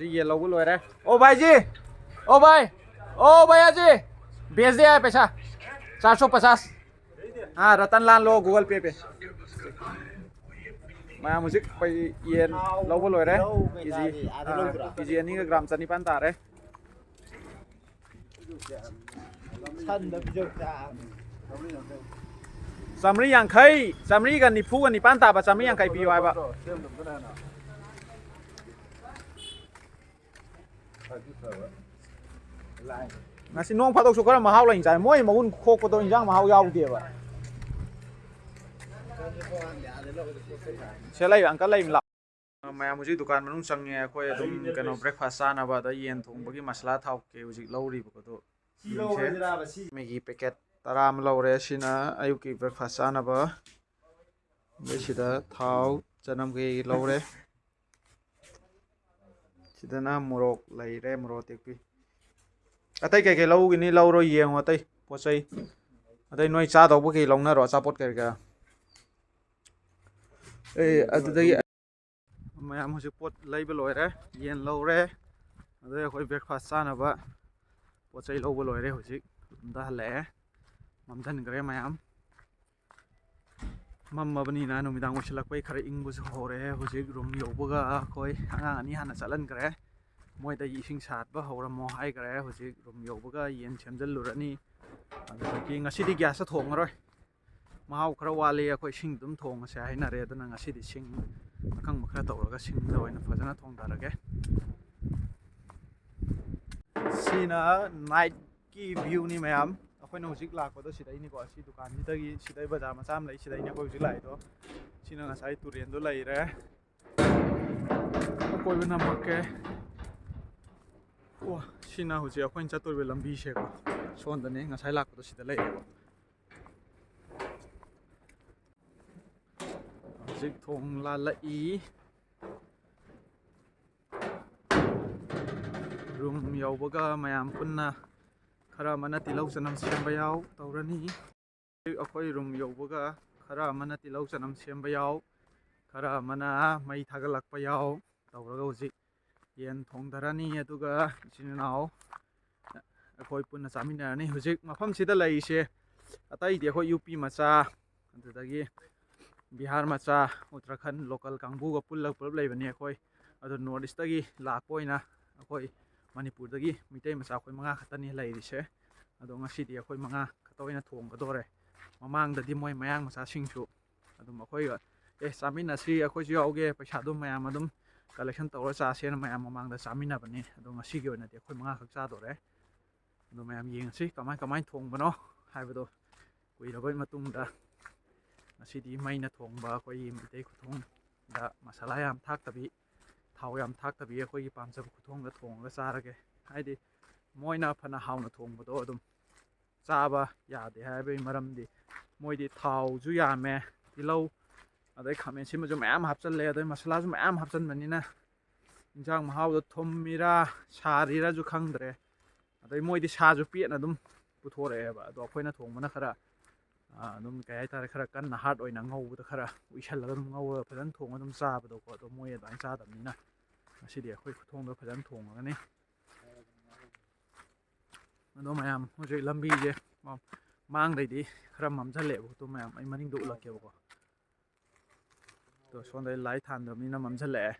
ꯌꯦꯟ ꯂꯧꯕ ꯂꯣꯏꯔꯦ꯫ ꯑꯣ ꯚꯥꯏꯖꯤ, ꯑꯣ ꯚꯥꯏ, ꯑꯣ ꯚꯥꯏ ꯑꯖꯤ, ꯕꯦꯖ ꯗꯦ ꯍꯥꯏ ꯄꯩꯁꯥ ꯆꯥꯔ ꯁꯣ ꯄꯆꯥꯁ꯫ ꯑꯥ, ꯔꯇꯟ ꯂꯥꯜ ꯂꯣ, ꯒꯨꯒꯜ ꯄꯦ ꯄꯦ꯫ ꯃꯌꯥꯝ ꯍꯧꯖꯤꯛ ꯄꯩ-, ꯌꯦꯟ ꯂꯧꯕ ꯂꯣꯏꯔꯦ꯫ ꯀꯦꯖꯤ, ꯑꯥ, ꯀꯦꯖꯤ ꯑꯅꯤꯒ ꯒ꯭ꯔꯥꯝ ꯆꯅꯤꯄꯥꯟ ꯇꯥꯔꯦ꯫ ꯁꯟꯗ ꯄꯤꯖꯧ ꯆꯥ꯫ ꯆꯥꯝꯃꯔꯤ ꯌꯥꯡꯈꯩ, ꯆꯥꯝꯃꯔꯤꯒ ꯅꯤꯐꯨꯒ ꯅꯤꯄꯥꯟ ꯇꯥꯕ ꯆꯥꯝꯃꯔꯤ ꯌꯥꯡꯈꯩ ꯄꯤꯌꯨ ꯍꯥꯏꯕ꯫ ꯉꯁꯤ ꯅꯣꯡ ꯐꯥꯗꯣꯛꯁꯨ ꯈꯔ ꯃꯍꯥꯎ ꯂꯩꯅ ꯆꯥꯏ꯫ ꯃꯣꯏ ꯃꯒꯨꯟ ꯈꯣꯛꯄꯗꯣ ꯏꯟꯖꯥꯡ ꯃꯍꯥꯎ ꯌꯥꯎꯗꯦꯕ꯫ ꯁꯦ ꯂꯩ, ꯑꯪꯀꯜ ꯂꯩ, ꯂꯥꯛ꯫ ꯃꯌꯥꯝ ꯍꯧꯖꯤꯛ ꯗꯨꯀꯥꯟ ꯃꯅꯨꯡ ꯆꯪꯉꯦ꯫ ꯑꯩꯈꯣꯏ ꯑꯗꯨꯝ ꯀꯩꯅꯣ, ꯕ꯭ꯔꯦꯛꯐꯥꯁ ꯆꯥꯅꯕ꯫ ꯑꯗ ꯌꯦꯟ ꯊꯣꯡꯕꯒꯤ ꯃꯁꯂꯥ ꯊꯥꯎ ꯀꯩ ꯍꯧꯖꯤꯛ ꯂꯧꯔꯤꯕꯀꯣ꯫ ꯑꯗꯣ ꯁꯤꯡꯁꯦ ꯃꯦꯒꯤ ꯄꯦꯀꯦꯠ ꯇꯔꯥ ꯑꯃ ꯂꯧꯔꯦ꯫ ꯁꯤꯅ ꯑꯌꯨꯛꯀꯤ ꯕ꯭ꯔꯦꯛꯐꯥꯁ ꯆꯥꯅꯕ꯫ ꯑꯗꯩ ꯁꯤꯗ ꯊꯥꯎ, ꯆꯅꯝ ꯀꯩ ꯂꯧꯔꯦ꯫ ꯁꯤꯗꯅ ꯃꯣꯔꯣꯛ ꯂꯩꯔꯦ, ꯃꯣꯔꯣꯛ ꯑꯇꯦꯛꯄꯤ꯫ ꯑꯇꯩ ꯀꯩꯀꯩ ꯂꯧꯒꯅꯤ ꯂꯧꯔꯣ, ꯌꯦꯡꯉꯣ ꯑꯇꯩ ꯄꯣꯠ ꯆꯩ꯫ ꯑꯇꯩ ꯅꯣꯏ ꯆꯥꯗꯧꯕ ꯀꯩ ꯂꯧꯅꯔꯣ, ꯑꯆꯥꯄꯣꯠ ꯀꯔꯤ ꯀꯔꯥ꯫ ꯑꯦ, ꯑꯗꯨꯗꯒꯤ ꯃꯌꯥꯝ ꯍꯧꯖꯤꯛ ꯄꯣꯠ ꯂꯩꯕ ꯂꯣꯏꯔꯦ꯫ ꯌꯦꯟ ꯂꯧꯔꯦ, ꯑꯗꯩ ꯑꯩꯈꯣꯏ ꯕ꯭ꯔꯦꯛꯐꯥꯁ ꯆꯥꯅꯕ ꯄꯣꯠ ꯆꯩ ꯂꯧꯕ ꯂꯣꯏꯔꯦ꯫ ꯍꯧꯖꯤꯛ ꯔꯨꯝꯗ ꯍꯜꯂꯛꯑꯦ, ꯃꯝꯁꯤꯟꯈ꯭ꯔꯦ ꯃꯌꯥꯝ꯫ ꯃꯝꯃꯕꯅꯤꯅ ꯅꯨꯃꯤꯗꯥꯡ ꯑꯣꯏꯁꯤꯜꯂꯛꯄꯩ ꯈꯔ ꯏꯪꯕꯁꯨ ꯍꯧꯔꯛꯑꯦ꯫ ꯍꯧꯖꯤꯛ ꯔꯨꯝ ꯌꯧꯕꯒ ꯑꯩꯈꯣꯏ ꯑꯉꯥꯡ ꯑꯅꯤ ꯍꯥꯟꯅ ꯆꯠꯍꯟꯈ꯭ꯔꯦ꯫ ꯃꯣꯏꯗꯒꯤ ꯏꯁꯤꯡ ꯁꯥꯍꯠꯄ ꯍꯧꯔꯝꯃꯣ ꯍꯥꯏꯈ꯭ꯔꯦ꯫ ꯍꯧꯖꯤꯛ ꯔꯨꯝ ꯌꯧꯕꯒ ꯌꯦꯟ ꯁꯦꯝꯖꯤꯜꯂꯨꯔꯅꯤ꯫ ꯑꯗꯨꯗꯒꯤ ꯉꯁꯤꯗꯤ ꯒ꯭ꯌꯥꯁꯇ ꯊꯣꯡꯉꯔꯣꯏ, ꯃꯍꯥꯎ ꯈꯔ ꯋꯥꯠꯂꯤ꯫ ꯑꯩꯈꯣꯏ ꯏꯁꯤꯡ ꯑꯗꯨꯝ ꯊꯣꯡꯉꯁꯦ ꯍꯥꯏꯅꯔꯦ꯫ ꯑꯗꯨꯅ ꯉꯁꯤꯗꯤ ꯁꯤꯡ ꯑꯀꯪꯕ ꯈꯔ ꯇꯧꯔꯒ ꯁꯤꯡꯗ ꯑꯣꯏꯅ ꯐꯖꯅ ꯊꯣꯡꯊꯔꯒꯦ꯫ ꯁꯤꯅ ꯅꯥꯏꯠꯀꯤ ꯚ꯭ꯌꯨꯅꯤ ꯃꯌꯥꯝ꯫ ꯑꯩꯈꯣꯏꯅ ꯍꯧꯖꯤꯛ ꯂꯥꯛꯄꯗꯣ ꯁꯤꯗꯩꯅꯤꯀꯣ, ꯁꯤ ꯗꯨꯀꯥꯟꯁꯤꯗꯒꯤ, ꯁꯤꯗꯩ ꯕꯖꯥꯔ ꯃꯆꯥ ꯑꯃ ꯂꯩ, ꯁꯤꯗꯩꯅꯦ ꯑꯩꯈꯣꯏ ꯍꯧꯖꯤꯛ ꯂꯥꯛꯏꯗꯣ꯫ ꯁꯤꯅ ꯉꯁꯥꯏ ꯇꯨꯔꯦꯟꯗꯣ ꯂꯩꯔꯦ꯫ ꯑꯀꯣꯏꯕ ꯅꯝꯃꯛꯀꯦ꯫ ꯑꯣ, ꯁꯤꯅ ꯍꯧꯖꯤꯛ ꯑꯩꯈꯣꯏꯅ ꯆꯠꯇꯣꯔꯤꯕ ꯂꯝꯕꯤꯁꯦꯀꯣ꯫ ꯁꯣꯝꯗꯅꯦ, ꯉꯁꯥꯏ ꯂꯥꯛꯄꯗꯣ ꯁꯤꯗ ꯂꯩꯔꯦꯕ꯫ ꯍꯧꯖꯤꯛ ꯊꯣꯡ ꯂꯥꯜꯂꯛꯏ꯫ ꯔꯨꯝ ꯌꯧꯕꯒ ꯃꯌꯥꯝ ꯄꯨꯟꯅ ꯈꯔ ꯑꯃꯅ ꯇꯤꯜꯍꯧ ꯆꯅꯝ ꯁꯦꯝꯕ ꯌꯥꯎ ꯇꯧꯔꯅꯤ꯫ ꯑꯩꯈꯣꯏ ꯔꯨꯝ ꯌꯧꯕꯒ ꯈꯔ ꯑꯃꯅ ꯇꯤꯜꯍꯧ ꯆꯅꯝ ꯁꯦꯝꯕ ꯌꯥꯎ, ꯈꯔ ꯑꯃꯅ ꯃꯩ ꯊꯥꯒꯠꯂꯛꯄ ꯌꯥꯎ ꯇꯧꯔꯒ ꯍꯧꯖꯤꯛ ꯌꯦꯟ ꯊꯣꯡꯊꯔꯅꯤ, ꯑꯗꯨꯒ ꯏꯆꯤꯟ ꯏꯅꯥꯎ ꯑꯩꯈꯣꯏ ꯄꯨꯟꯅ ꯆꯥꯃꯤꯟꯅꯔꯅꯤ꯫ ꯍꯧꯖꯤꯛ ꯃꯐꯝꯁꯤꯗ ꯂꯩꯔꯤꯁꯦ ꯑꯇꯩꯗꯤ ꯑꯩꯈꯣꯏ ꯌꯨ ꯄꯤ ꯃꯆꯥ, ꯑꯗꯨꯗꯒꯤ ꯕꯤꯍꯥꯔ ꯃꯆꯥ, ꯎꯠꯇꯔꯥꯈꯟ ꯂꯣꯀꯦꯜ ꯀꯥꯡꯕꯨꯒ ꯄꯨꯜꯂꯒ ꯄꯨꯂꯞ ꯂꯩꯕꯅꯤ ꯑꯩꯈꯣꯏ꯫ ꯑꯗꯣ ꯅꯣꯔꯠ ꯏꯁꯇꯒꯤ ꯂꯥꯛꯄ ꯑꯣꯏꯅ ꯑꯩꯈꯣꯏ ꯃꯅꯤꯄꯨꯔꯗꯒꯤ ꯃꯤꯇꯩ ꯃꯆꯥ ꯑꯩꯈꯣꯏ ꯃꯉꯥ ꯈꯛꯇꯅꯤ ꯂꯩꯔꯤꯁꯦ꯫ ꯑꯗꯣ ꯉꯁꯤꯗꯤ ꯑꯩꯈꯣꯏ ꯃꯉꯥ ꯈꯛꯇ ꯑꯣꯏꯅ ꯊꯣꯡꯒꯗꯣꯔꯦ꯫ ꯃꯃꯥꯡꯗꯗꯤ ꯃꯣꯏ ꯃꯌꯥꯡ ꯃꯆꯥꯁꯤꯡꯁꯨ ꯑꯗꯨꯝ ꯑꯩꯈꯣꯏꯒ "ꯑꯦ, ꯆꯥꯃꯤꯟꯅꯁꯤ, ꯑꯩꯈꯣꯏꯁꯨ ꯌꯥꯎꯒꯦ, ꯄꯩꯁꯥꯗꯣ ꯃꯌꯥꯝ ꯑꯗꯨꯝ ꯀꯂꯦꯛꯁꯟ ꯇꯧꯔ ꯆꯥꯁꯦꯅ" ꯃꯌꯥꯝ ꯃꯃꯥꯡꯗ ꯆꯥꯃꯤꯟꯅꯕꯅꯤ꯫ ꯑꯗꯣ ꯉꯁꯤꯒꯤ ꯑꯣꯏꯅꯗꯤ ꯑꯩꯈꯣꯏ ꯃꯉꯥꯈꯛ ꯆꯥꯗꯣꯔꯦ꯫ ꯑꯗꯣ ꯃꯌꯥꯝ ꯌꯦꯡꯉꯁꯤ ꯀꯃꯥꯏ ꯀꯃꯥꯏꯅ ꯊꯣꯡꯕꯅꯣ ꯍꯥꯏꯕꯗꯣ꯫ ꯀꯨꯏꯔꯕꯩ ꯃꯇꯨꯡꯗ ꯉꯁꯤꯗꯤ ꯃꯩꯅ ꯊꯣꯡꯕ, ꯑꯩꯈꯣꯏꯒꯤ ꯃꯩꯇꯩ ꯈꯨꯊꯣꯡꯗ ꯃꯁꯥꯂꯥ ꯌꯥꯝ ꯊꯥꯛꯇꯕꯤ, ꯊꯥꯎ ꯌꯥꯝ ꯊꯥꯛꯇꯕꯤ, ꯑꯩꯈꯣꯏꯒꯤ ꯄꯥꯝꯖꯕ ꯈꯨꯊꯣꯡꯗ ꯊꯣꯡꯉꯒ ꯆꯥꯔꯒꯦ꯫ ꯍꯥꯏꯗꯤ ꯃꯣꯏꯅ ꯐꯅ ꯍꯥꯎꯅ ꯊꯣꯡꯕꯗꯣ ꯑꯗꯨꯝ ꯆꯥꯕ ꯌꯥꯗꯦ ꯍꯥꯏꯕꯒꯤ ꯃꯔꯝꯗꯤ ꯃꯣꯏꯗꯤ ꯊꯥꯎꯁꯨ ꯌꯥꯝꯃꯦ, ꯇꯤꯜꯍꯧ, ꯑꯗꯩ ꯈꯥꯃꯦꯟ ꯑꯁꯤꯟꯕꯁꯨ ꯃꯌꯥꯝ ꯍꯥꯞꯆꯜꯂꯦ, ꯑꯗꯩ ꯃꯁꯥꯂꯥꯁꯨ ꯃꯌꯥꯝ ꯍꯥꯞꯆꯟꯕꯅꯤꯅ ꯏꯟꯁꯥꯡ ꯃꯍꯥꯎꯗꯣ ꯊꯨꯝꯃꯤꯔꯥ ꯁꯥꯔꯤꯔꯥꯁꯨ ꯈꯪꯗ꯭ꯔꯦ꯫ ꯑꯗꯩ ꯃꯣꯏꯗꯤ ꯁꯥꯁꯨ ꯄꯦꯠꯅ ꯑꯗꯨꯝ ꯄꯨꯊꯣꯔꯛꯑꯦꯕ, ꯑꯗꯣ ꯑꯩꯈꯣꯏꯅ ꯊꯣꯡꯕꯅ ꯈꯔ, ꯑ, ꯑꯗꯨꯝ ꯀꯩ ꯍꯥꯏꯇꯥꯔꯦ, ꯈꯔ ꯀꯟꯅ ꯍꯥꯔꯠ ꯑꯣꯏꯅ ꯉꯧꯕꯗ ꯈꯔ ꯎꯏꯁꯜꯂꯒ ꯑꯗꯨꯝ ꯉꯧꯔꯒ ꯐꯖꯅ ꯊꯣꯡꯉꯒ ꯑꯗꯨꯝ ꯆꯥꯕꯗꯣꯀꯣ꯫ ꯑꯗꯣ ꯃꯣꯏ ꯑꯗꯨꯃꯥꯏꯅ ꯆꯥꯗꯕꯅꯤꯅ ꯉꯁꯤꯗꯤ ꯑꯩꯈꯣꯏ ꯈꯨꯊꯣꯡꯗꯣ ꯐꯖꯅ ꯊꯣꯡꯉꯒꯅꯤ꯫ ꯑꯗꯣ ꯃꯌꯥꯝ ꯍꯧꯖꯤꯛ ꯂꯝꯕꯤꯁꯦ ꯃ-, ꯃꯥꯡꯗꯩꯗꯤ ꯈꯔ ꯃꯝꯁꯤꯜꯂꯛꯑꯦꯕꯀꯣ꯫ ꯑꯗꯣ ꯃꯌꯥꯝ ꯑꯩ ꯃꯅꯤꯡꯗ ꯎꯠꯂꯛꯀꯦꯕꯀꯣ꯫ ꯑꯗꯣ ꯁꯣꯝꯗ ꯂꯥꯏꯠ ꯊꯥꯟꯗꯕꯅꯤꯅ ꯃꯝꯁꯤꯜꯂꯛꯑꯦ꯫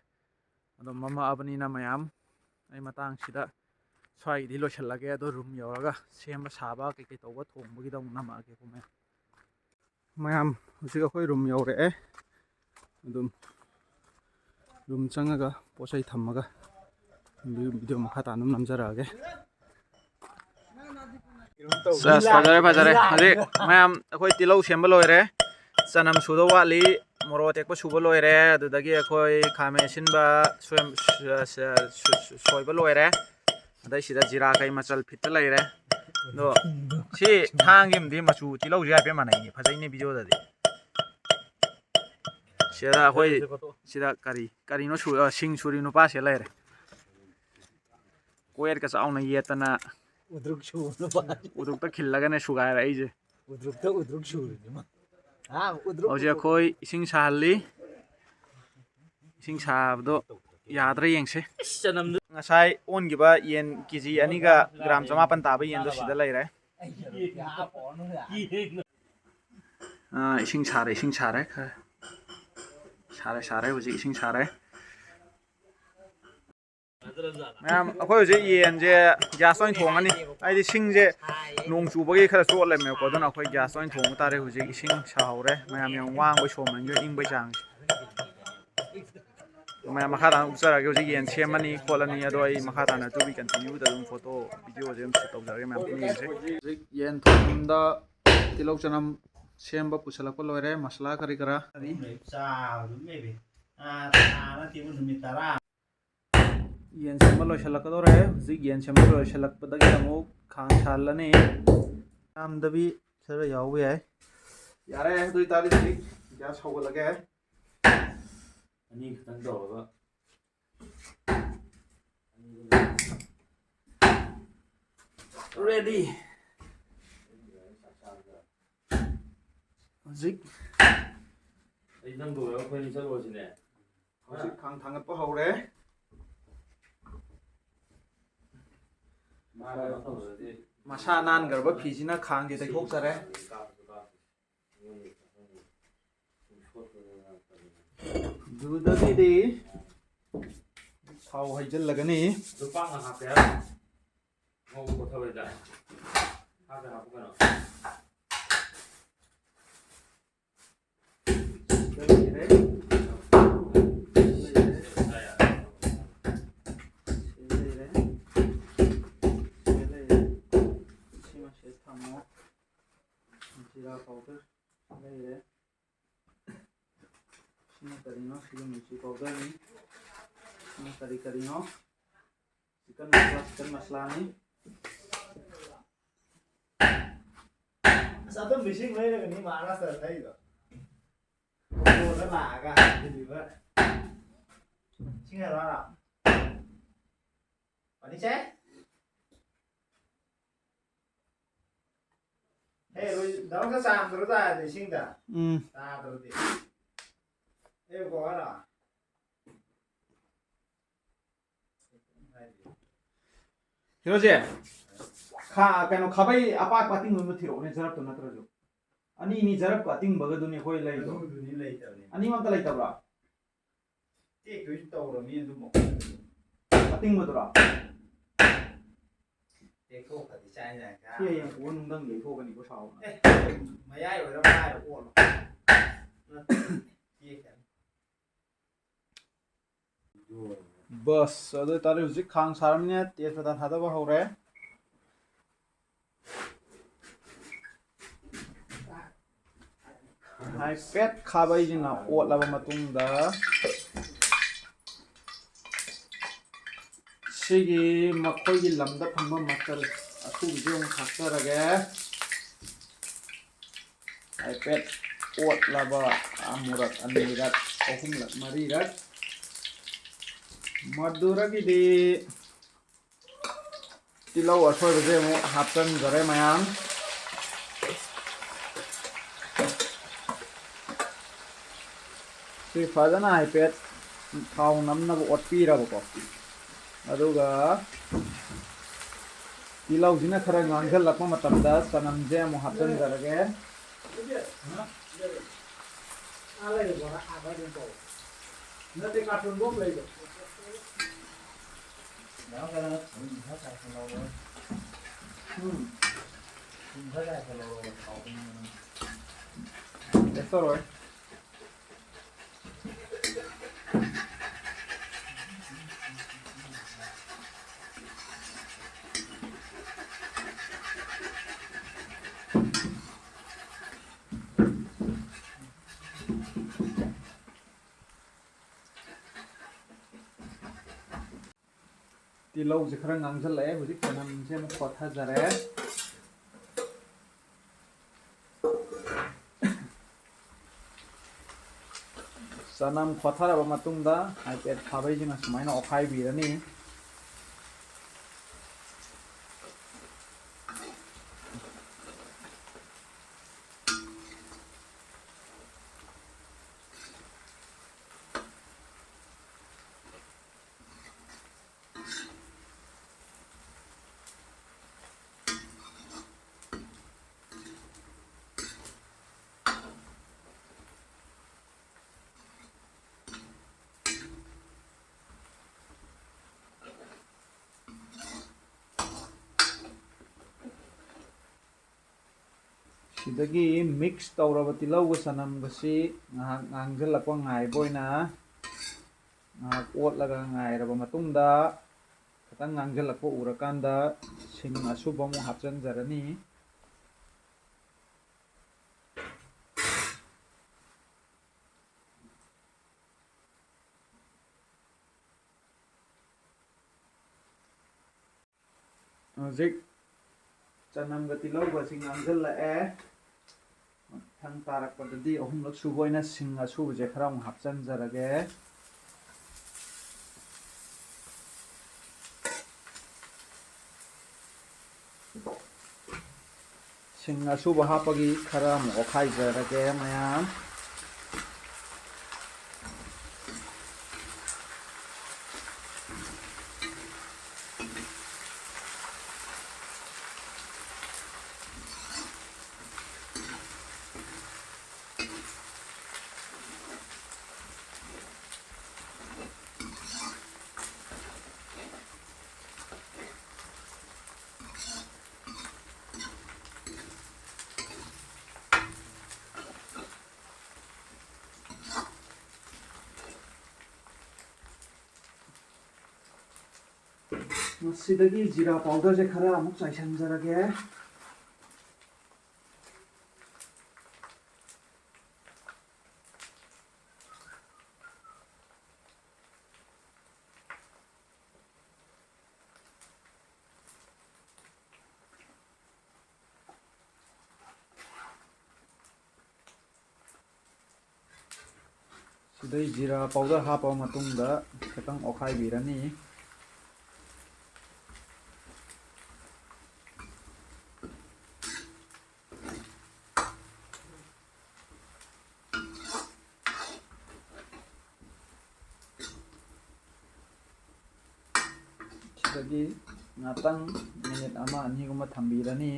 ꯑꯗꯣ ꯃꯝꯃꯛꯑꯕꯅꯤꯅ ꯃꯌꯥꯝ ꯑꯩ ꯃꯇꯥꯡꯁꯤꯗ ꯁ꯭ꯋꯥꯏꯒꯤꯗꯤ ꯂꯣꯏꯁꯤꯜꯂꯒꯦ꯫ ꯑꯗꯣ ꯔꯨꯝ ꯌꯧꯔꯒ ꯁꯦꯝꯕ ꯁꯥꯕ ꯀꯩꯀꯩ ꯇꯧꯕ ꯊꯣꯡꯕꯒꯤꯗ ꯑꯃꯨꯛ ꯅꯝꯃꯛꯑꯒꯦꯀꯣ ꯃꯌꯥꯝ꯫ ꯃꯌꯥꯝ ꯍꯧꯖꯤꯛ ꯑꯩꯈꯣꯏ ꯔꯨꯝ ꯌꯧꯔꯛꯑꯦ꯫ ꯑꯗꯨꯝ ꯔꯨꯝ ꯆꯪꯉꯒ ꯄꯣꯠ ꯆꯩ ꯊꯝꯃꯒ ꯚꯤꯗꯤꯑꯣ ꯃꯈꯥ ꯇꯥꯅ ꯑꯗꯨꯝ ꯅꯝꯖꯔꯛꯑꯒꯦ꯫ ꯁꯦꯁ, ꯐꯖꯔꯦ, ꯐꯖꯔꯦ꯫ ꯍꯧꯖꯤꯛ ꯃꯌꯥꯝ ꯑꯩꯈꯣꯏ ꯇꯤꯜꯍꯧ ꯁꯦꯝꯕ ꯂꯣꯏꯔꯦ, ꯆꯅꯝ ꯁꯨꯗꯧ ꯋꯥꯠꯂꯤ, ꯃꯣꯔꯣꯛ ꯑꯇꯦꯛꯄ ꯁꯨꯕ ꯂꯣꯏꯔꯦ, ꯑꯗꯨꯗꯒꯤ ꯑꯩꯈꯣꯏ ꯈꯥꯃꯦꯟ ꯑꯁꯤꯟꯕ ꯁꯣꯏ-, ꯁ-, ꯁ-, ꯁ-, ꯁ-, ꯁꯣꯏꯕ ꯂꯣꯏꯔꯦ꯫ ꯑꯗꯩ ꯁꯤꯗ ꯖꯤꯔꯥ ꯀꯩ ꯃꯆꯜ ꯐꯤꯠꯇ ꯂꯩꯔꯦ꯫ ꯑꯗꯣ ꯁꯤ ꯊꯥꯡꯒꯤꯝꯗꯤ ꯃꯆꯨ ꯇꯤꯜꯍꯧꯁꯦ ꯍꯥꯏꯐꯦꯠ ꯃꯥꯟꯅꯩꯅꯦ, ꯐꯖꯩꯅꯦ ꯚꯤꯗꯤꯑꯣꯗꯗꯤ꯫ ꯁꯤꯗ ꯑꯩꯈꯣꯏ, ꯁꯤꯗ ꯀꯔꯤ, ꯀꯔꯤꯅꯣ ꯁꯨ-, ꯑ, ꯁꯤꯡ ꯁꯨꯔꯤ ꯅꯨꯄꯥꯁꯦ ꯂꯩꯔꯦ꯫ ꯀꯣꯌꯦꯠꯀ ꯆꯥꯎꯅ ꯌꯦꯠꯇꯅ ꯎꯗ꯭ꯔꯨꯛ ꯁꯨꯕ ꯅꯨꯄꯥ꯫ ꯎꯗ꯭ꯔꯨꯛꯇ ꯈꯤꯜꯂꯒꯅꯦ ꯁꯨꯒꯥꯏꯔꯛꯏꯁꯦ꯫ ꯎꯗ꯭ꯔꯨꯛꯇ ꯎꯗ꯭ꯔꯨꯛ ꯁꯨꯔꯤꯅꯤ ꯃꯥ꯫ ꯑꯥ, ꯎꯗ꯭ꯔꯨꯛ, ꯍꯧꯖꯤꯛ ꯎꯗ꯭ꯔꯨꯛ꯫ ꯑꯩꯈꯣꯏ ꯏꯁꯤꯡ ꯁꯥꯍꯜꯂꯤ꯫ ꯏꯁꯤꯡ ꯁꯥꯕꯗꯣ ꯌꯥꯗ꯭ꯔꯥ ꯌꯦꯡꯁꯦ꯫ ꯉꯁꯥꯏ ꯑꯣꯟꯈꯤꯕ ꯌꯦꯟ ꯀꯦ ꯖꯤ ꯑꯅꯤꯒ ꯒ꯭ꯔꯥꯝ ꯆꯃꯥꯄꯟ ꯇꯥꯕ ꯌꯦꯟꯗꯣ ꯁꯤꯗ ꯂꯩꯔꯦ꯫ ꯑꯥ, ꯏꯁꯤꯡ ꯁꯥꯔꯦ, ꯏꯁꯤꯡ ꯁꯥꯔꯦ ꯈꯔ꯫ ꯁꯥꯔꯦ, ꯁꯥꯔꯦ, ꯍꯧꯖꯤꯛ ꯏꯁꯤꯡ ꯁꯥꯔꯦ꯫ ꯃꯌꯥꯝ, ꯑꯩꯈꯣꯏ ꯍꯧꯖꯤꯛ ꯌꯦꯟꯁꯦ ꯒ꯭ꯌꯥꯁꯇ ꯑꯣꯏꯅ ꯊꯣꯡꯉꯅꯤ꯫ ꯍꯥꯏꯗꯤ ꯁꯤꯡꯁꯦ ꯅꯣꯡ ꯆꯨꯕꯒꯤ ꯈꯔ ꯆꯣꯠꯂꯝꯃꯦꯕꯀꯣ, ꯑꯗꯨꯅ ꯑꯩꯈꯣꯏ ꯒ꯭ꯌꯥꯁꯇ ꯑꯣꯏꯅ ꯊꯣꯡꯕ ꯇꯥꯔꯦ꯫ ꯍꯧꯖꯤꯛ ꯏꯁꯤꯡ ꯁꯥꯍꯧꯔꯦ꯫ ꯃꯌꯥꯝ ꯌꯥꯝ ꯋꯥꯡꯕ ꯁꯣꯝꯕꯅꯤꯅ ꯏꯪꯕꯩ ꯆꯥꯡꯁꯦ꯫ ꯃꯌꯥꯝ ꯃꯈꯥ ꯇꯥꯅ ꯎꯠꯆꯔꯛꯑꯒꯦ꯫ ꯍꯧꯖꯤꯛ ꯌꯦꯟ ꯁꯦꯝꯃꯅꯤ ꯈꯣꯠꯂꯅꯤ, ꯑꯗꯣ ꯑꯩ ꯃꯈꯥ ꯇꯥꯅ ꯑꯗꯨꯒꯤ continueꯗ ꯑꯗꯨꯝ photo videoꯁꯦ ꯑꯗꯨꯝ shoot ꯇꯧꯖꯔꯒꯦ꯫ ꯃꯌꯥꯝ ꯄꯨꯟꯅ ꯌꯦꯡꯁꯦ꯫ ꯍꯧꯖꯤꯛ ꯌꯦꯟ ꯊꯣꯡꯐꯝꯗ ꯇꯤꯜꯍꯧ ꯆꯅꯝ ꯁꯦꯝꯕ ꯄꯨꯁꯜꯂꯛꯄ ꯂꯣꯏꯔꯦ꯫ ꯃꯁꯂꯥ ꯀꯔꯤ ꯀꯔꯥ ꯀꯔꯤ ꯆꯥꯕꯗꯨ maybe ꯊꯥ ꯅꯠꯇꯦꯕ, ꯅꯨꯃꯤꯠ ꯇꯔꯥ꯫ ꯌꯦꯟ ꯁꯦꯝꯕ ꯂꯣꯏꯁꯤꯜꯂꯛꯀꯗꯧꯔꯦ꯫ ꯍꯧꯖꯤꯛ ꯌꯦꯟ ꯁꯦꯝꯕ ꯂꯣꯏꯁꯤꯜꯂꯛꯄꯗꯒꯤ ꯑꯃꯨꯛ ꯈꯥꯡ ꯁꯥꯍꯜꯂꯅꯤ꯫ ꯌꯥꯝꯗꯕꯤ ꯈꯔ ꯌꯥꯎꯕ ꯌꯥꯏ꯫ ꯌꯥꯔꯦ, ꯑꯗꯨ ꯑꯣꯏꯇꯥꯔꯗꯤ ꯍꯧꯖꯤꯛ ꯒ꯭ꯌꯥꯁ ꯍꯧꯒꯠꯂꯒꯦ꯫ ꯑꯅꯤ ꯈꯛꯇꯪ ꯇꯧꯔꯒ꯫ Ready꯫ ꯍꯧꯖꯤꯛ ꯑꯩ ꯅꯪ ꯀꯧꯔꯒ ꯑꯩꯈꯣꯏꯅꯤ ꯆꯠꯂꯨꯔꯁꯤꯅꯦ꯫ ꯍꯧꯖꯤꯛ ꯈꯥꯡ ꯊꯥꯡꯒꯠꯄ ꯍꯧꯔꯦ꯫ ꯃꯥꯅ ꯀꯩꯅꯣ ꯇꯧꯗ꯭ꯔꯗꯤ ꯃꯁꯥ ꯅꯥꯟꯈ꯭ꯔꯕ ꯐꯤꯁꯤꯅ ꯈꯥꯡꯁꯦ ꯇꯩꯊꯣꯛꯆꯔꯦ꯫ ꯑꯗꯨꯗꯒꯤꯗꯤ ꯊꯥꯎ ꯍꯩꯖꯤꯜꯂꯒꯅꯤ꯫ ꯑꯗꯨ ꯄꯥꯛꯅ ꯍꯥꯞꯀꯦ ꯍꯥꯏꯔꯣ? ꯉꯧꯕ ꯈꯣꯠꯊꯕꯩꯗ ꯍꯥꯞꯀꯦ ꯍꯥꯞꯄꯨ ꯀꯩꯅꯣ꯫ ꯁꯤꯗ ꯂꯩꯔꯦ꯫ ꯁꯤꯗ ꯂꯩꯔꯦ꯫ ꯁꯤꯗ ꯂꯩꯔꯦ꯫ ꯁꯤꯗ ꯂꯩꯔꯦ꯫ ꯁꯤꯃ ꯁꯤꯗ ꯊꯝꯃꯣ꯫ ꯖꯤꯔꯥ powder ꯂꯩꯔꯦ꯫ ꯁꯤꯅ ꯀꯔꯤꯅꯣ? ꯁꯤꯒꯤ ꯃꯤꯔꯆꯤ powderꯅꯤ꯫ ꯁꯤꯅ ꯀꯔꯤ ꯀꯔꯤꯅꯣ? Chicken masala, chicken masalaꯅꯤ꯫ ꯑꯁ, ꯑꯗꯨꯝ ꯃꯤꯁꯤꯡ ꯂꯩꯔꯒꯅꯤ ꯃꯍꯥꯔꯥꯁꯇ꯭ꯔꯗ ꯊꯛꯏꯗꯣ꯫ ꯑꯣꯇꯣꯗ ꯂꯥꯛꯑꯒ deliver꯫ ꯁꯤꯡ ꯍꯥꯏꯔꯣ ꯍꯥꯏꯔꯣ? ꯄꯥꯅꯤꯁꯦ? ꯍꯦ, ꯔꯣꯏ-, ꯗꯥ ꯔꯣꯁꯟ ꯆꯥꯝꯗ꯭ꯔꯣ ꯇꯥꯔꯗꯤ ꯏꯁꯤꯡꯗ? ꯎꯝ꯫ ꯇꯥꯗ꯭ꯔꯗꯤ꯫ ꯑꯦ, ꯀꯣ ꯍꯥꯏꯔꯣ? ꯍꯦꯔꯣꯖꯦ, ꯈꯥ-, ꯀꯩꯅꯣ, ꯈꯥꯕꯩ ꯑꯄꯥꯛꯄ ꯑꯇꯤꯡꯕ ꯑꯃ ꯊꯤꯔꯛꯎꯅꯦ, ꯖꯔꯞꯇꯣ ꯅꯠꯇ꯭ꯔꯁꯨ꯫ ꯑꯅꯤꯅꯤ, ꯖꯔꯞꯀ ꯑꯇꯤꯡꯕꯒꯗꯨꯅꯤ ꯑꯩꯈꯣꯏ ꯂꯩꯗꯣ꯫ ꯑꯗꯨꯗꯨꯅꯤ ꯂꯩꯇꯕꯅꯤ꯫ ꯑꯅꯤꯃꯛꯇ ꯂꯩꯇꯕ꯭ꯔꯣ? ꯇꯦꯛꯇꯣꯏꯁꯨ ꯇꯧꯔꯝꯃꯤ ꯑꯗꯨꯃꯛ꯫ ꯑꯇꯤꯡꯕꯗꯨꯔꯣ? ꯇꯦꯛꯊꯣꯛꯈ꯭ꯔꯗꯤ ꯆꯥꯏ ꯌꯥꯏ ꯀꯥ꯫ ꯁꯤ ꯍꯌꯦꯡ ꯄꯨꯔ ꯅꯨꯡꯗꯪ ꯌꯩꯊꯣꯛꯀꯅꯤꯀꯣ ꯁꯥꯎꯅ꯫ ꯑꯦ, ꯃꯌꯥꯏ ꯑꯣꯏꯔ ꯃꯥꯏꯔ ꯑꯣꯠꯂꯣ꯫ ꯅꯠꯇ꯭ꯔꯗꯤ ꯇꯦꯛꯈ꯭ꯔꯅꯤ꯫ ꯕꯁ, ꯑꯗꯨ ꯑꯣꯏꯇꯥꯔꯗꯤ ꯍꯧꯖꯤꯛ ꯈꯥꯡ ꯁꯥꯔꯕꯅꯤꯅ ꯇꯦꯖꯄꯇꯥ ꯊꯥꯗꯕ ꯍꯧꯔꯦ꯫ ꯍꯥꯏꯐꯦꯠ ꯈꯥꯕꯩꯁꯤꯅ ꯑꯣꯠꯂꯕ ꯃꯇꯨꯡꯗ, ꯁꯤꯒꯤ ꯃꯈꯣꯏꯒꯤ ꯂꯝꯗ ꯐꯪꯕ ꯃꯆꯜ ꯑꯁꯨꯕꯁꯦ ꯑꯃꯨꯛ ꯊꯥꯛꯆꯔꯒꯦ꯫ ꯍꯥꯏꯐꯦꯠ ꯑꯣꯠꯂꯕ ꯑꯃꯨꯔꯛ, ꯑꯅꯤꯔꯛ, ꯑꯍꯨꯝꯂꯛ, ꯃꯔꯤꯔꯛ꯫ ꯃꯗꯨꯗꯒꯤꯗꯤ ꯇꯤꯜꯍꯧ ꯑꯁꯣꯏꯕꯁꯦ ꯑꯃꯨꯛ ꯍꯥꯞꯆꯤꯟꯖꯔꯦ ꯃꯌꯥꯝ꯫ ꯁꯤ ꯐꯖꯅ ꯍꯥꯏꯐꯦꯠ ꯊꯥꯎ ꯅꯝꯅꯕ ꯑꯣꯠꯄꯤꯔꯕꯀꯣ꯫ ꯑꯗꯨꯒ ꯇꯤꯜꯍꯧꯁꯤꯅ ꯈꯔ ꯉꯥꯡꯁꯤꯜꯂꯛꯄ ꯃꯇꯝꯗ ꯆꯅꯝꯁꯦ ꯑꯃꯨꯛ ꯍꯥꯞꯆꯤꯟꯖꯔꯒꯦ꯫ ꯅꯠꯇꯦ, ꯀꯥꯔꯇꯨꯟ ꯕꯣꯛꯁ ꯂꯩꯕ꯫ ꯎꯝ꯫ ꯀꯩꯁꯨ ꯇꯧꯔꯣꯏ꯫ ꯇꯤꯜꯍꯧꯁꯦ ꯈꯔ ꯉꯥꯡꯁꯤꯜꯂꯛꯑꯦ꯫ ꯍꯧꯖꯤꯛ ꯆꯅꯝꯁꯦ ꯑꯃꯨꯛ ꯈꯣꯊꯖꯔꯦ꯫ ꯆꯅꯝ ꯈꯣꯊꯔꯕ ꯃꯇꯨꯡꯗ ꯍꯥꯏꯐꯦꯠ ꯈꯥꯕꯩꯁꯤꯅ ꯁꯨꯃꯥꯏꯅ ꯑꯣꯠꯈꯥꯏꯕꯤꯔꯅꯤ꯫ ꯑꯗꯒꯤ mix ꯇꯧꯔꯕ ꯇꯤꯜꯍꯧꯒ ꯆꯅꯝꯒꯁꯤ ꯉꯥꯏꯍꯥꯛ ꯉꯥꯡꯁꯤꯜꯂꯛꯄ ꯉꯥꯏꯕ ꯑꯣꯏꯅ ꯉꯥꯏꯍꯥꯛ ꯑꯣꯠꯂꯒ ꯉꯥꯏꯔꯕ ꯃꯇꯨꯡꯗ, ꯈꯤꯇꯪ ꯉꯥꯡꯁꯤꯜꯂꯛꯄ ꯎꯔꯀꯥꯟꯗ ꯁꯤꯡ ꯑꯁꯨꯕ ꯑꯃꯨꯛ ꯍꯥꯞꯆꯤꯟꯖꯔꯅꯤ꯫ ꯍꯧꯖꯤꯛ ꯆꯅꯝꯒ ꯇꯤꯜꯍꯧꯒꯁꯤ ꯉꯥꯡꯁꯤꯜꯂꯛꯑꯦ꯫ ꯃꯊꯪ ꯇꯥꯔꯛꯄꯗꯗꯤ ꯑꯍꯨꯝꯂꯛ ꯁꯨꯕ ꯑꯣꯏꯅ ꯁꯤꯡ ꯑꯁꯨꯕꯁꯦ ꯈꯔ ꯑꯃꯨꯛ ꯍꯥꯞꯆꯤꯟꯖꯔꯒꯦ꯫ ꯁꯤꯡ ꯑꯁꯨꯕ ꯍꯥꯞꯄꯒꯤ ꯈꯔ ꯑꯃꯨꯛ ꯑꯣꯠꯈꯥꯏꯖꯔꯒꯦ ꯃꯌꯥꯝ꯫ ꯃꯁꯤꯗꯒꯤ ꯖꯤꯔꯥ powderꯁꯦ ꯈꯔ ꯑꯃꯨꯛ ꯆꯥꯏꯁꯤꯟꯖꯔꯒꯦ꯫ ꯁꯤꯗꯩ ꯖꯤꯔꯥ powder ꯍꯥꯞꯄ ꯃꯇꯨꯡꯗ ꯈꯤꯇꯪ ꯑꯣꯠꯈꯥꯏꯕꯤꯔꯅꯤ꯫ ꯁꯤꯗꯒꯤ ꯉꯥꯛꯇꯪ minute ꯑꯃ ꯑꯅꯤꯒꯨꯝꯕ ꯊꯝꯕꯤꯔꯅꯤ꯫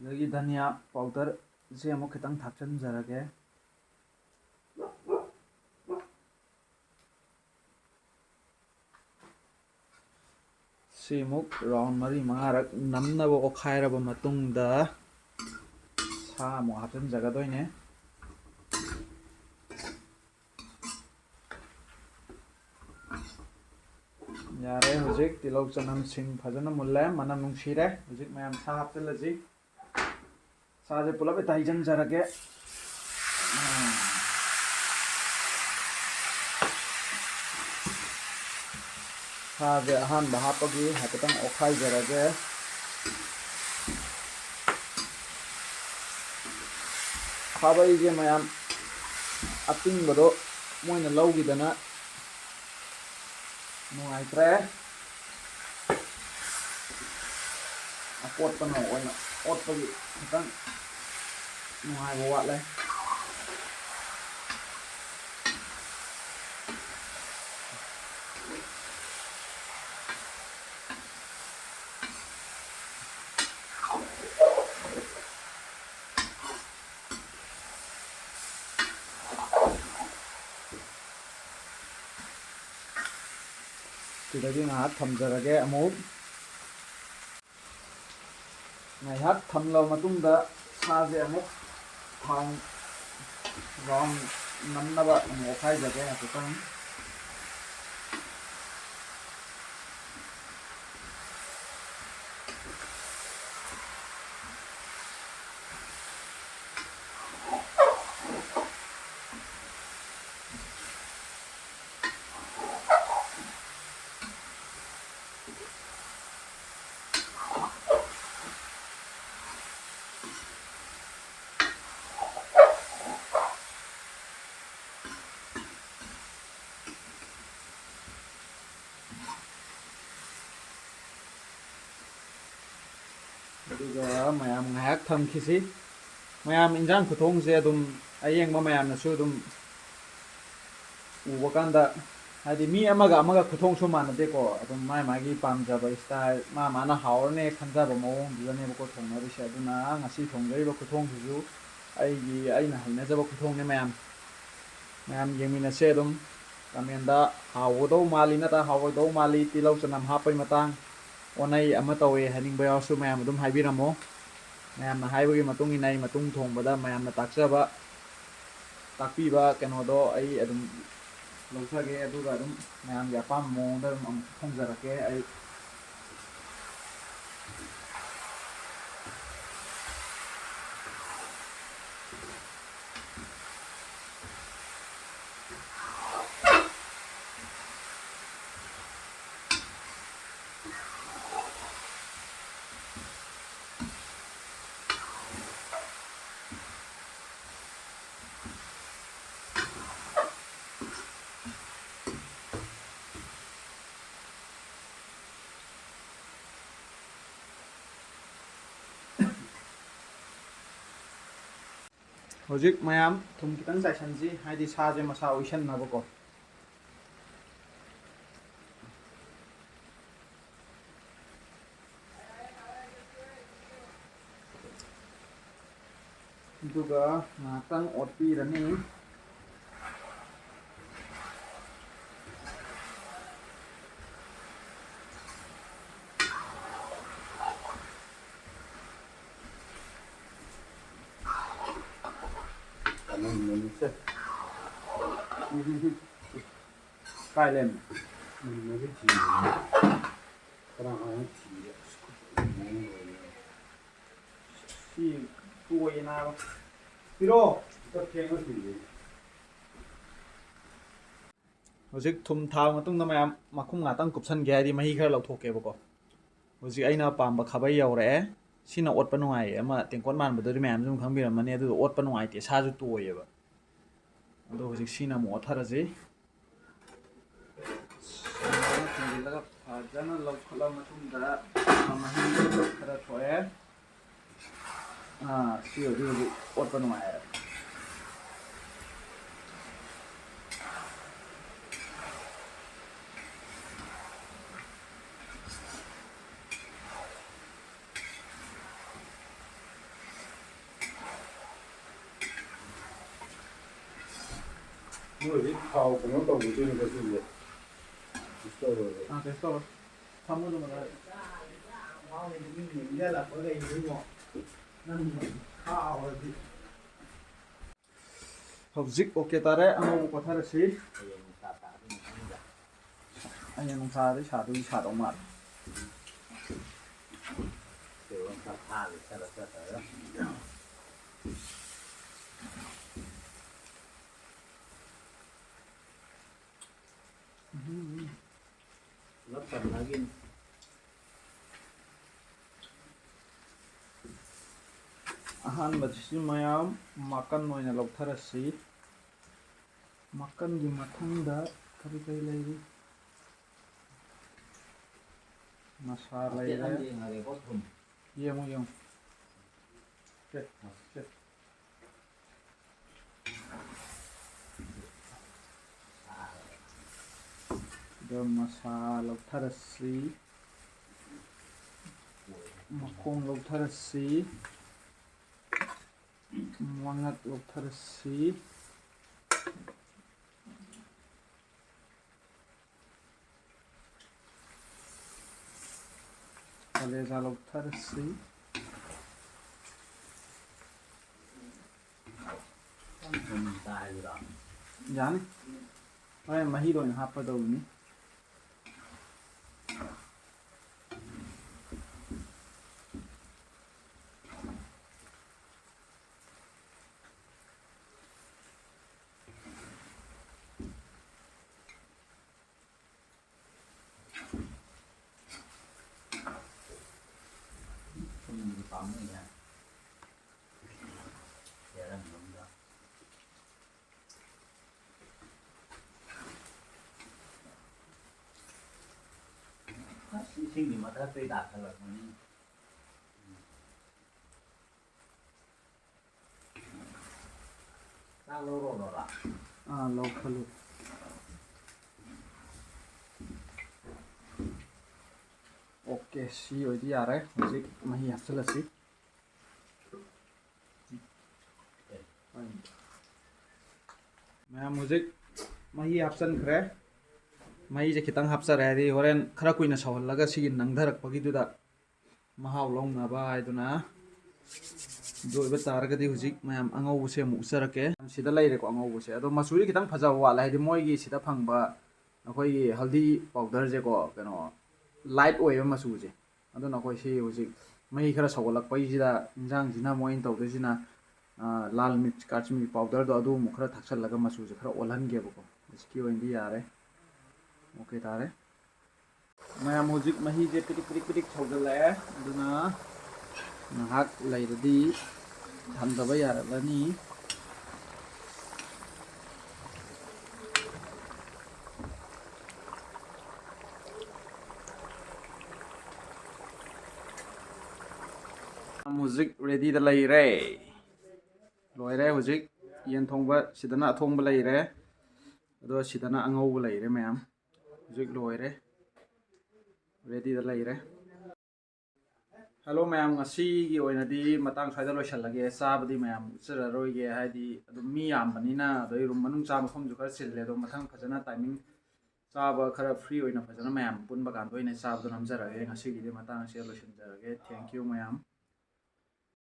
ꯑꯗꯒꯤ ꯙꯅꯤꯌꯥ ꯄꯥꯎꯗꯔꯁꯦ ꯑꯃꯨꯛ ꯈꯤꯇꯪ ꯊꯥꯛꯆꯤꯟꯖꯔꯒꯦ꯫ ꯁꯤꯃꯨꯛ ꯔꯥꯎꯟ ꯃꯔꯤ ꯃꯉꯥꯔꯛ ꯅꯝꯅꯕ ꯑꯣꯠꯈꯥꯏꯔꯕ ꯃꯇꯨꯡꯗ ꯁꯥ ꯑꯃꯨꯛ ꯍꯥꯞꯆꯤꯟꯖꯒꯗꯣꯏꯅꯦ꯫ ꯌꯥꯔꯦ, ꯍꯧꯖꯤꯛ ꯇꯤꯜꯍꯧ ꯆꯅꯝꯁꯤꯡ ꯐꯖꯅ ꯃꯨꯜꯂꯦ, ꯃꯅꯝ ꯅꯨꯡꯁꯤꯔꯦ꯫ ꯍꯧꯖꯤꯛ ꯃꯌꯥꯝ ꯁꯥ ꯍꯥꯞꯆꯤꯜꯂꯁꯤ꯫ ꯁꯥꯁꯦ ꯄꯨꯂꯞ ꯍꯦꯛꯇ ꯍꯩꯖꯤꯟꯖꯔꯒꯦ꯫ ꯁꯥꯁꯦ ꯑꯍꯥꯟꯕ ꯍꯥꯞꯄꯒꯤ ꯍꯥꯏꯐꯦꯠꯇꯪ ꯑꯣꯠꯈꯥꯏꯖꯔꯒꯦ꯫ ꯈꯥꯕꯩꯁꯦ ꯃꯌꯥꯝ ꯑꯇꯤꯡꯕꯗꯣ ꯃꯣꯏꯅ ꯂꯧꯈꯤꯗꯅ ꯅꯨꯡꯉꯥꯏꯇ꯭ꯔꯦ꯫ ꯑꯀꯣꯠꯄꯅ ꯑꯣꯏꯅ ꯑꯣꯠꯄꯒꯤ ꯈꯤꯇꯪ ꯅꯨꯡꯉꯥꯏꯕ ꯋꯥꯠꯂꯦ꯫ ꯁꯤꯗꯒꯤ ꯉꯥꯏꯍꯥꯛ ꯊꯝꯖꯔꯒꯦ꯫ ꯑꯃꯨꯛ ꯉꯥꯏꯍꯥꯛ ꯊꯝꯂꯕ ꯃꯇꯨꯡꯗ ꯁꯥꯁꯦ ꯑꯃꯨꯛ ꯊꯥꯎ ꯕ꯭ꯔꯥꯎꯟ ꯅꯝꯅꯕ ꯑꯃꯨꯛ ꯑꯣꯠꯈꯥꯏꯖꯒꯦ ꯍꯥꯏꯐꯦꯠꯇꯪ꯫ ꯑꯗꯨꯒ ꯃꯌꯥꯝ ꯉꯥꯏꯍꯥꯛ ꯊꯝꯈꯤꯁꯤ꯫ ꯃꯌꯥꯝ ꯏꯟꯖꯥꯡ ꯈꯨꯊꯣꯡꯁꯦ ꯑꯗꯨꯝ ꯑꯌꯦꯡꯕ ꯃꯌꯥꯝꯅꯁꯨ ꯑꯗꯨꯝ ꯎꯕ ꯀꯥꯟꯗ ꯍꯥꯏꯗꯤ ꯃꯤ ꯑꯃꯒ ꯑꯃꯒ ꯈꯨꯊꯣꯡꯁꯨ ꯃꯥꯟꯅꯗꯦꯀꯣ, ꯑꯗꯨꯝ ꯃꯥꯏ ꯃꯥꯒꯤ ꯄꯥꯝꯖꯕ style, ꯃꯥ ꯃꯥꯅ ꯍꯥꯎꯔꯅꯦ ꯈꯟꯖꯕ ꯃꯑꯣꯡꯗꯨꯗꯅꯦꯕꯀꯣ ꯊꯣꯡꯅꯔꯤꯁꯦ꯫ ꯑꯗꯨꯅ ꯉꯁꯤ ꯊꯣꯡꯖꯔꯤꯕ ꯈꯨꯊꯣꯡꯁꯤꯁꯨ ꯑꯩꯒꯤ, ꯑꯩꯅ ꯍꯩꯅꯖꯕ ꯈꯨꯊꯣꯡꯅꯦ ꯃꯌꯥꯝ꯫ ꯃꯌꯥꯝ ꯌꯦꯡꯃꯤꯟꯅꯁꯦ ꯑꯗꯨꯝ꯫ ꯀꯃꯦꯟꯗ ꯍꯥꯎꯒꯗꯧ ꯃꯥꯜꯂꯤ ꯅꯠꯇ꯭ꯔ ꯍꯥꯎꯔꯣꯏꯗꯧ ꯃꯥꯜꯂꯤ, ꯇꯤꯜꯍꯧ ꯆꯅꯝ ꯍꯥꯞꯄꯩ ꯃꯇꯥꯡ ꯑꯣꯟꯅꯩ ꯑꯃ ꯇꯧꯋꯦ ꯍꯥꯏꯅꯤꯡꯕ ꯌꯥꯎꯔꯁꯨ ꯃꯌꯥꯝ ꯑꯗꯨꯝ ꯍꯥꯏꯕꯤꯔꯝꯃꯣ꯫ ꯃꯌꯥꯝꯅ ꯍꯥꯏꯕꯒꯤ ꯃꯇꯨꯡ ꯏꯟꯅ ꯑꯩ ꯃꯇꯨꯡ ꯊꯣꯡꯕꯗ ꯃꯌꯥꯝꯅ ꯇꯥꯛꯆꯕ, ꯇꯥꯛꯄꯤꯕ ꯀꯩꯅꯣꯗꯣ ꯑꯩ ꯑꯗꯨꯝ ꯂꯧꯖꯒꯦ, ꯑꯗꯨꯒ ꯑꯗꯨꯝ ꯃꯌꯥꯝꯒꯤ ꯑꯄꯥꯝꯕ ꯃꯑꯣꯡꯗ ꯑꯗꯨꯝ ꯑꯃꯨꯛ ꯊꯣꯡꯖꯔꯛꯀꯦ ꯑꯩ꯫ ꯍꯧꯖꯤꯛ ꯃꯌꯥꯝ ꯊꯨꯝ ꯈꯤꯇꯪ ꯆꯥꯏꯁꯟꯁꯤ, ꯍꯥꯏꯗꯤ ꯁꯥꯁꯦ ꯃꯁꯥ ꯑꯣꯏꯁꯟꯅꯕꯀꯣ꯫ ꯑꯗꯨꯒ ꯉꯥꯏꯍꯥꯛꯇꯪ ꯑꯣꯠꯄꯤꯔꯅꯤ꯫ ꯀꯥꯏ ꯂꯩꯔꯝꯃꯤ? ꯀꯅꯥ ꯀꯅꯥꯅꯣ ꯊꯤꯔꯦ? ꯑꯁ, ꯈꯨꯠ ꯂꯣꯏꯔꯦ꯫ ꯁꯤ ꯇꯣꯏꯌꯦ ꯅꯥꯕ꯫ ꯄꯤꯔꯛꯑꯣ꯫ ꯈꯔ ꯊꯦꯡꯅ ꯊꯤꯔꯦ꯫ ꯍꯧꯖꯤꯛ ꯊꯨꯝ ꯊꯥꯕ ꯃꯇꯨꯡꯗ ꯃꯌꯥꯝ ꯃꯈꯨꯝ ꯉꯥꯛꯇꯪ ꯀꯨꯞꯁꯟꯒꯦ, ꯍꯥꯏꯗꯤ ꯃꯍꯤ ꯈꯔ ꯂꯧꯊꯣꯛꯀꯦꯕꯀꯣ꯫ ꯍꯧꯖꯤꯛ ꯑꯩꯅ ꯄꯥꯝꯕ ꯈꯥꯕꯩ ꯌꯧꯔꯛꯑꯦ꯫ ꯁꯤꯅ ꯑꯣꯠꯄ ꯅꯨꯡꯉꯥꯏꯌꯦ꯫ ꯑꯃ ꯇꯦꯡꯀꯣꯠ ꯃꯥꯟꯕꯗꯨꯗꯤ ꯃꯌꯥꯝꯁꯨ ꯑꯗꯨꯝ ꯈꯪꯕꯤꯔꯝꯃꯅꯤ, ꯑꯗꯨꯗꯣ ꯑꯣꯠꯄ ꯅꯨꯡꯉꯥꯏꯇꯦ, ꯁꯥꯁꯨ ꯇꯣꯏꯌꯦꯕ꯫ ꯑꯗꯣ ꯍꯧꯖꯤꯛ ꯁꯤꯅ ꯑꯃꯨꯛ ꯑꯣꯠꯊꯔꯁꯤ꯫ ꯁꯨꯃꯥꯏꯅ ꯊꯤꯡꯖꯤꯜꯂꯒ ꯐꯖꯅ ꯂꯧꯈꯠꯂ ꯃꯇꯨꯡꯗ ꯃꯍꯤ ꯈꯔ ꯊꯣꯛꯑꯦ꯫ ꯑꯥ, ꯁꯤ ꯑꯣꯏꯗꯤ ꯍꯧꯖꯤꯛ ꯑꯣꯠꯄ ꯅꯨꯡꯉꯥꯏꯔꯦ꯫ ꯅꯣꯏꯗꯤ ꯊꯥꯎ ꯀꯩꯅꯣ ꯇꯧꯕꯗꯣꯏꯅꯤ ꯉꯁꯤꯁꯦ꯫ ꯇꯧꯔꯒ꯫ ꯑꯥ, ꯀꯩꯁꯨ ꯇꯧꯔꯣꯏ꯫ ꯊꯝꯃꯣ ꯑꯗꯨꯝ ꯑꯗꯥꯏꯗ꯫ ꯍꯧꯖꯤꯛ ꯑꯣꯀꯦ ꯇꯥꯔꯦ, ꯑꯉꯧꯕ ꯀꯣꯊꯔꯁꯤ꯫ ꯍꯌꯦꯡ ꯅꯨꯡꯁꯥꯗꯤ ꯁꯥꯗꯣꯏ ꯁꯥꯗꯧ ꯃꯥꯜꯂꯦ꯫ ꯎꯝ꯫ ꯄꯨꯂꯞ ꯇꯝꯅꯈꯤꯅꯤ꯫ ꯑꯍꯥꯟꯕꯗ ꯁꯤ ꯃꯌꯥꯝ ꯃꯀꯟ ꯑꯣꯏꯅ ꯂꯧꯊꯔꯁꯤ꯫ ꯃꯀꯟꯒꯤ ꯃꯊꯪꯗ ꯀꯔꯤ ꯀꯔꯤ ꯂꯩꯔꯤ? ꯃꯁꯥ ꯂꯩꯔꯦ꯫ ꯌꯦꯡꯉꯨ, ꯌꯦꯡꯉꯨ꯫ ꯁꯦ, ꯁꯦ꯫ ꯑꯗꯣ ꯃꯁꯥ ꯂꯧꯊꯔꯁꯤ, ꯃꯈꯣꯡ ꯂꯧꯊꯔꯁꯤ, ꯃꯉꯛ ꯂꯧꯊꯔꯁꯤ꯫ ꯀꯂꯦꯖꯥ ꯂꯧꯊꯔꯁꯤ꯫ ꯌꯥꯅꯤ꯫ ꯍꯣꯔꯦꯟ ꯃꯍꯤꯗ ꯑꯣꯏꯅ ꯍꯥꯞꯄꯗꯧꯕꯅꯤ꯫ ꯑꯁ, ꯏꯁꯤꯡꯗꯤ ꯃꯊꯛꯇꯩ ꯇꯥꯈꯠꯂꯛꯄꯅꯤ꯫ ꯆꯥꯛ ꯂꯧꯔꯣꯔꯣꯔꯥ? ꯑꯥ, ꯂꯧꯈꯠꯂꯨ꯫ ꯑꯣꯀꯦ, ꯁꯤ ꯑꯣꯏꯗꯤ ꯌꯥꯔꯦ꯫ ꯍꯧꯖꯤꯛ ꯃꯍꯤ ꯍꯥꯞꯆꯤꯜꯂꯁꯤ꯫ ꯃꯌꯥꯝ ꯍꯧꯖꯤꯛ ꯃꯍꯤ ꯍꯥꯞꯆꯤꯟꯈ꯭ꯔꯦ꯫ ꯃꯍꯤꯁꯦ ꯈꯤꯇꯪ ꯍꯥꯞꯆꯔꯦ, ꯍꯥꯏꯗꯤ ꯍꯣꯔꯦꯟ ꯈꯔ ꯀꯨꯏꯅ ꯁꯧꯍꯜꯂꯒ ꯁꯤꯒꯤ ꯅꯪꯊꯔꯛꯄꯒꯤꯗꯨꯗ ꯃꯍꯥꯎ ꯂꯧꯅꯕ ꯍꯥꯏꯗꯨꯅ꯫ ꯑꯗꯨ ꯑꯣꯏꯕ ꯇꯥꯔꯒꯗꯤ ꯍꯧꯖꯤꯛ ꯃꯌꯥꯝ ꯑꯉꯧꯕꯁꯦ ꯑꯃꯨꯛ ꯎꯠꯆꯔꯛꯀꯦ꯫ ꯁꯤꯗ ꯂꯩꯔꯦꯀꯣ ꯑꯉꯧꯕꯁꯦ, ꯑꯗꯣ ꯃꯆꯨꯁꯦ ꯈꯤꯇꯪ ꯐꯖꯕ ꯋꯥꯠꯂꯦ, ꯍꯥꯏꯗꯤ ꯃꯣꯏꯒꯤ ꯁꯤꯗ ꯐꯪꯕ ꯑꯩꯈꯣꯏꯒꯤ ꯍꯜꯗꯤ ꯄꯥꯎꯗꯔꯁꯦꯀꯣ, ꯀꯩꯅꯣ, ꯂꯥꯏꯠ ꯑꯣꯏꯕ ꯃꯆꯨꯁꯦ꯫ ꯑꯗꯨꯅ ꯑꯩꯈꯣꯏ ꯁꯤ ꯍꯧꯖꯤꯛ ꯃꯍꯤ ꯈꯔ ꯁꯧꯒꯠꯂꯛꯄꯩꯁꯤꯗ ꯏꯟꯖꯥꯡꯁꯤꯅ ꯃꯣꯏꯅ ꯇꯧꯗꯣꯏꯁꯤꯅ, ꯑ, ꯂꯥꯜ ꯃꯤꯔꯆ, ꯀꯥꯁꯃꯤꯔꯤ ꯄꯥꯎꯗꯔꯗꯣ ꯑꯗꯨ ꯑꯃꯨꯛ ꯈꯔ ꯊꯥꯛꯆꯜꯂꯒ ꯃꯆꯨꯁꯦ ꯈꯔ ꯑꯣꯜꯍꯟꯒꯦꯕꯀꯣ꯫ ꯍꯧꯖꯤꯛꯀꯤ ꯑꯣꯏꯅꯗꯤ ꯌꯥꯔꯦ, ꯑꯣꯀꯦ ꯇꯥꯔꯦ꯫ ꯃꯌꯥꯝ ꯍꯧꯖꯤꯛ ꯃꯍꯤꯁꯦ ꯄꯤꯔꯤꯛ ꯄꯤꯔꯤꯛ ꯄꯤꯔꯤꯛ ꯁꯧꯒꯠꯂꯛꯑꯦ, ꯑꯗꯨꯅ ꯉꯥꯏꯍꯥꯛ ꯂꯩꯔꯗꯤ ꯊꯥꯡꯗꯕ ꯌꯥꯔꯛꯂꯅꯤ꯫ ꯍꯧꯖꯤꯛ ꯔꯦꯗꯤꯗ ꯂꯩꯔꯦ꯫ ꯂꯣꯏꯔꯦ ꯍꯧꯖꯤꯛ꯫ ꯌꯦꯟ ꯊꯣꯡꯕ ꯁꯤꯗꯅ ꯑꯊꯣꯡꯕ ꯂꯩꯔꯦ, ꯑꯗꯣ ꯁꯤꯗꯅ ꯑꯉꯧꯕ ꯂꯩꯔꯦ ꯃꯌꯥꯝ꯫ ꯍꯧꯖꯤꯛ ꯂꯣꯏꯔꯦ, ꯔꯦꯗꯤꯗ ꯂꯩꯔꯦ꯫ ꯍꯦꯜꯂꯣ ꯃꯌꯥꯝ, ꯉꯁꯤꯒꯤ ꯑꯣꯏꯅꯗꯤ ꯃꯇꯥꯡ ꯁ꯭ꯋꯥꯏꯗ ꯂꯣꯏꯁꯤꯜꯂꯒꯦ꯫ ꯆꯥꯕꯗꯤ ꯃꯌꯥꯝ ꯎꯠꯆꯔꯔꯣꯏꯒꯦ, ꯍꯥꯏꯗꯤ ꯑꯗꯨꯝ ꯃꯤ ꯌꯥꯝꯕꯅꯤꯅ, ꯑꯗꯩ ꯔꯨꯝ ꯃꯅꯨꯡ ꯆꯥ ꯃꯐꯝꯁꯨ ꯈꯔ ꯆꯤꯜꯂꯦ꯫ ꯑꯗꯣ ꯃꯊꯪ ꯐꯖꯅ ꯇꯥꯏꯃꯤꯡ ꯆꯥꯕ ꯈꯔ ꯐ꯭ꯔꯤ ꯑꯣꯏꯅ ꯐꯖꯅ ꯃꯌꯥꯝ ꯄꯨꯟꯕ ꯀꯥꯟꯗ ꯑꯣꯏꯅ ꯆꯥꯕꯗꯣ ꯅꯝꯖꯔꯒꯦ꯫ ꯉꯁꯤꯒꯤꯗꯤ ꯃꯇꯥꯡ ꯑꯁꯤꯗ ꯂꯣꯏꯁꯤꯟꯖꯔꯒꯦ꯫ Thank you ꯃꯌꯥꯝ꯫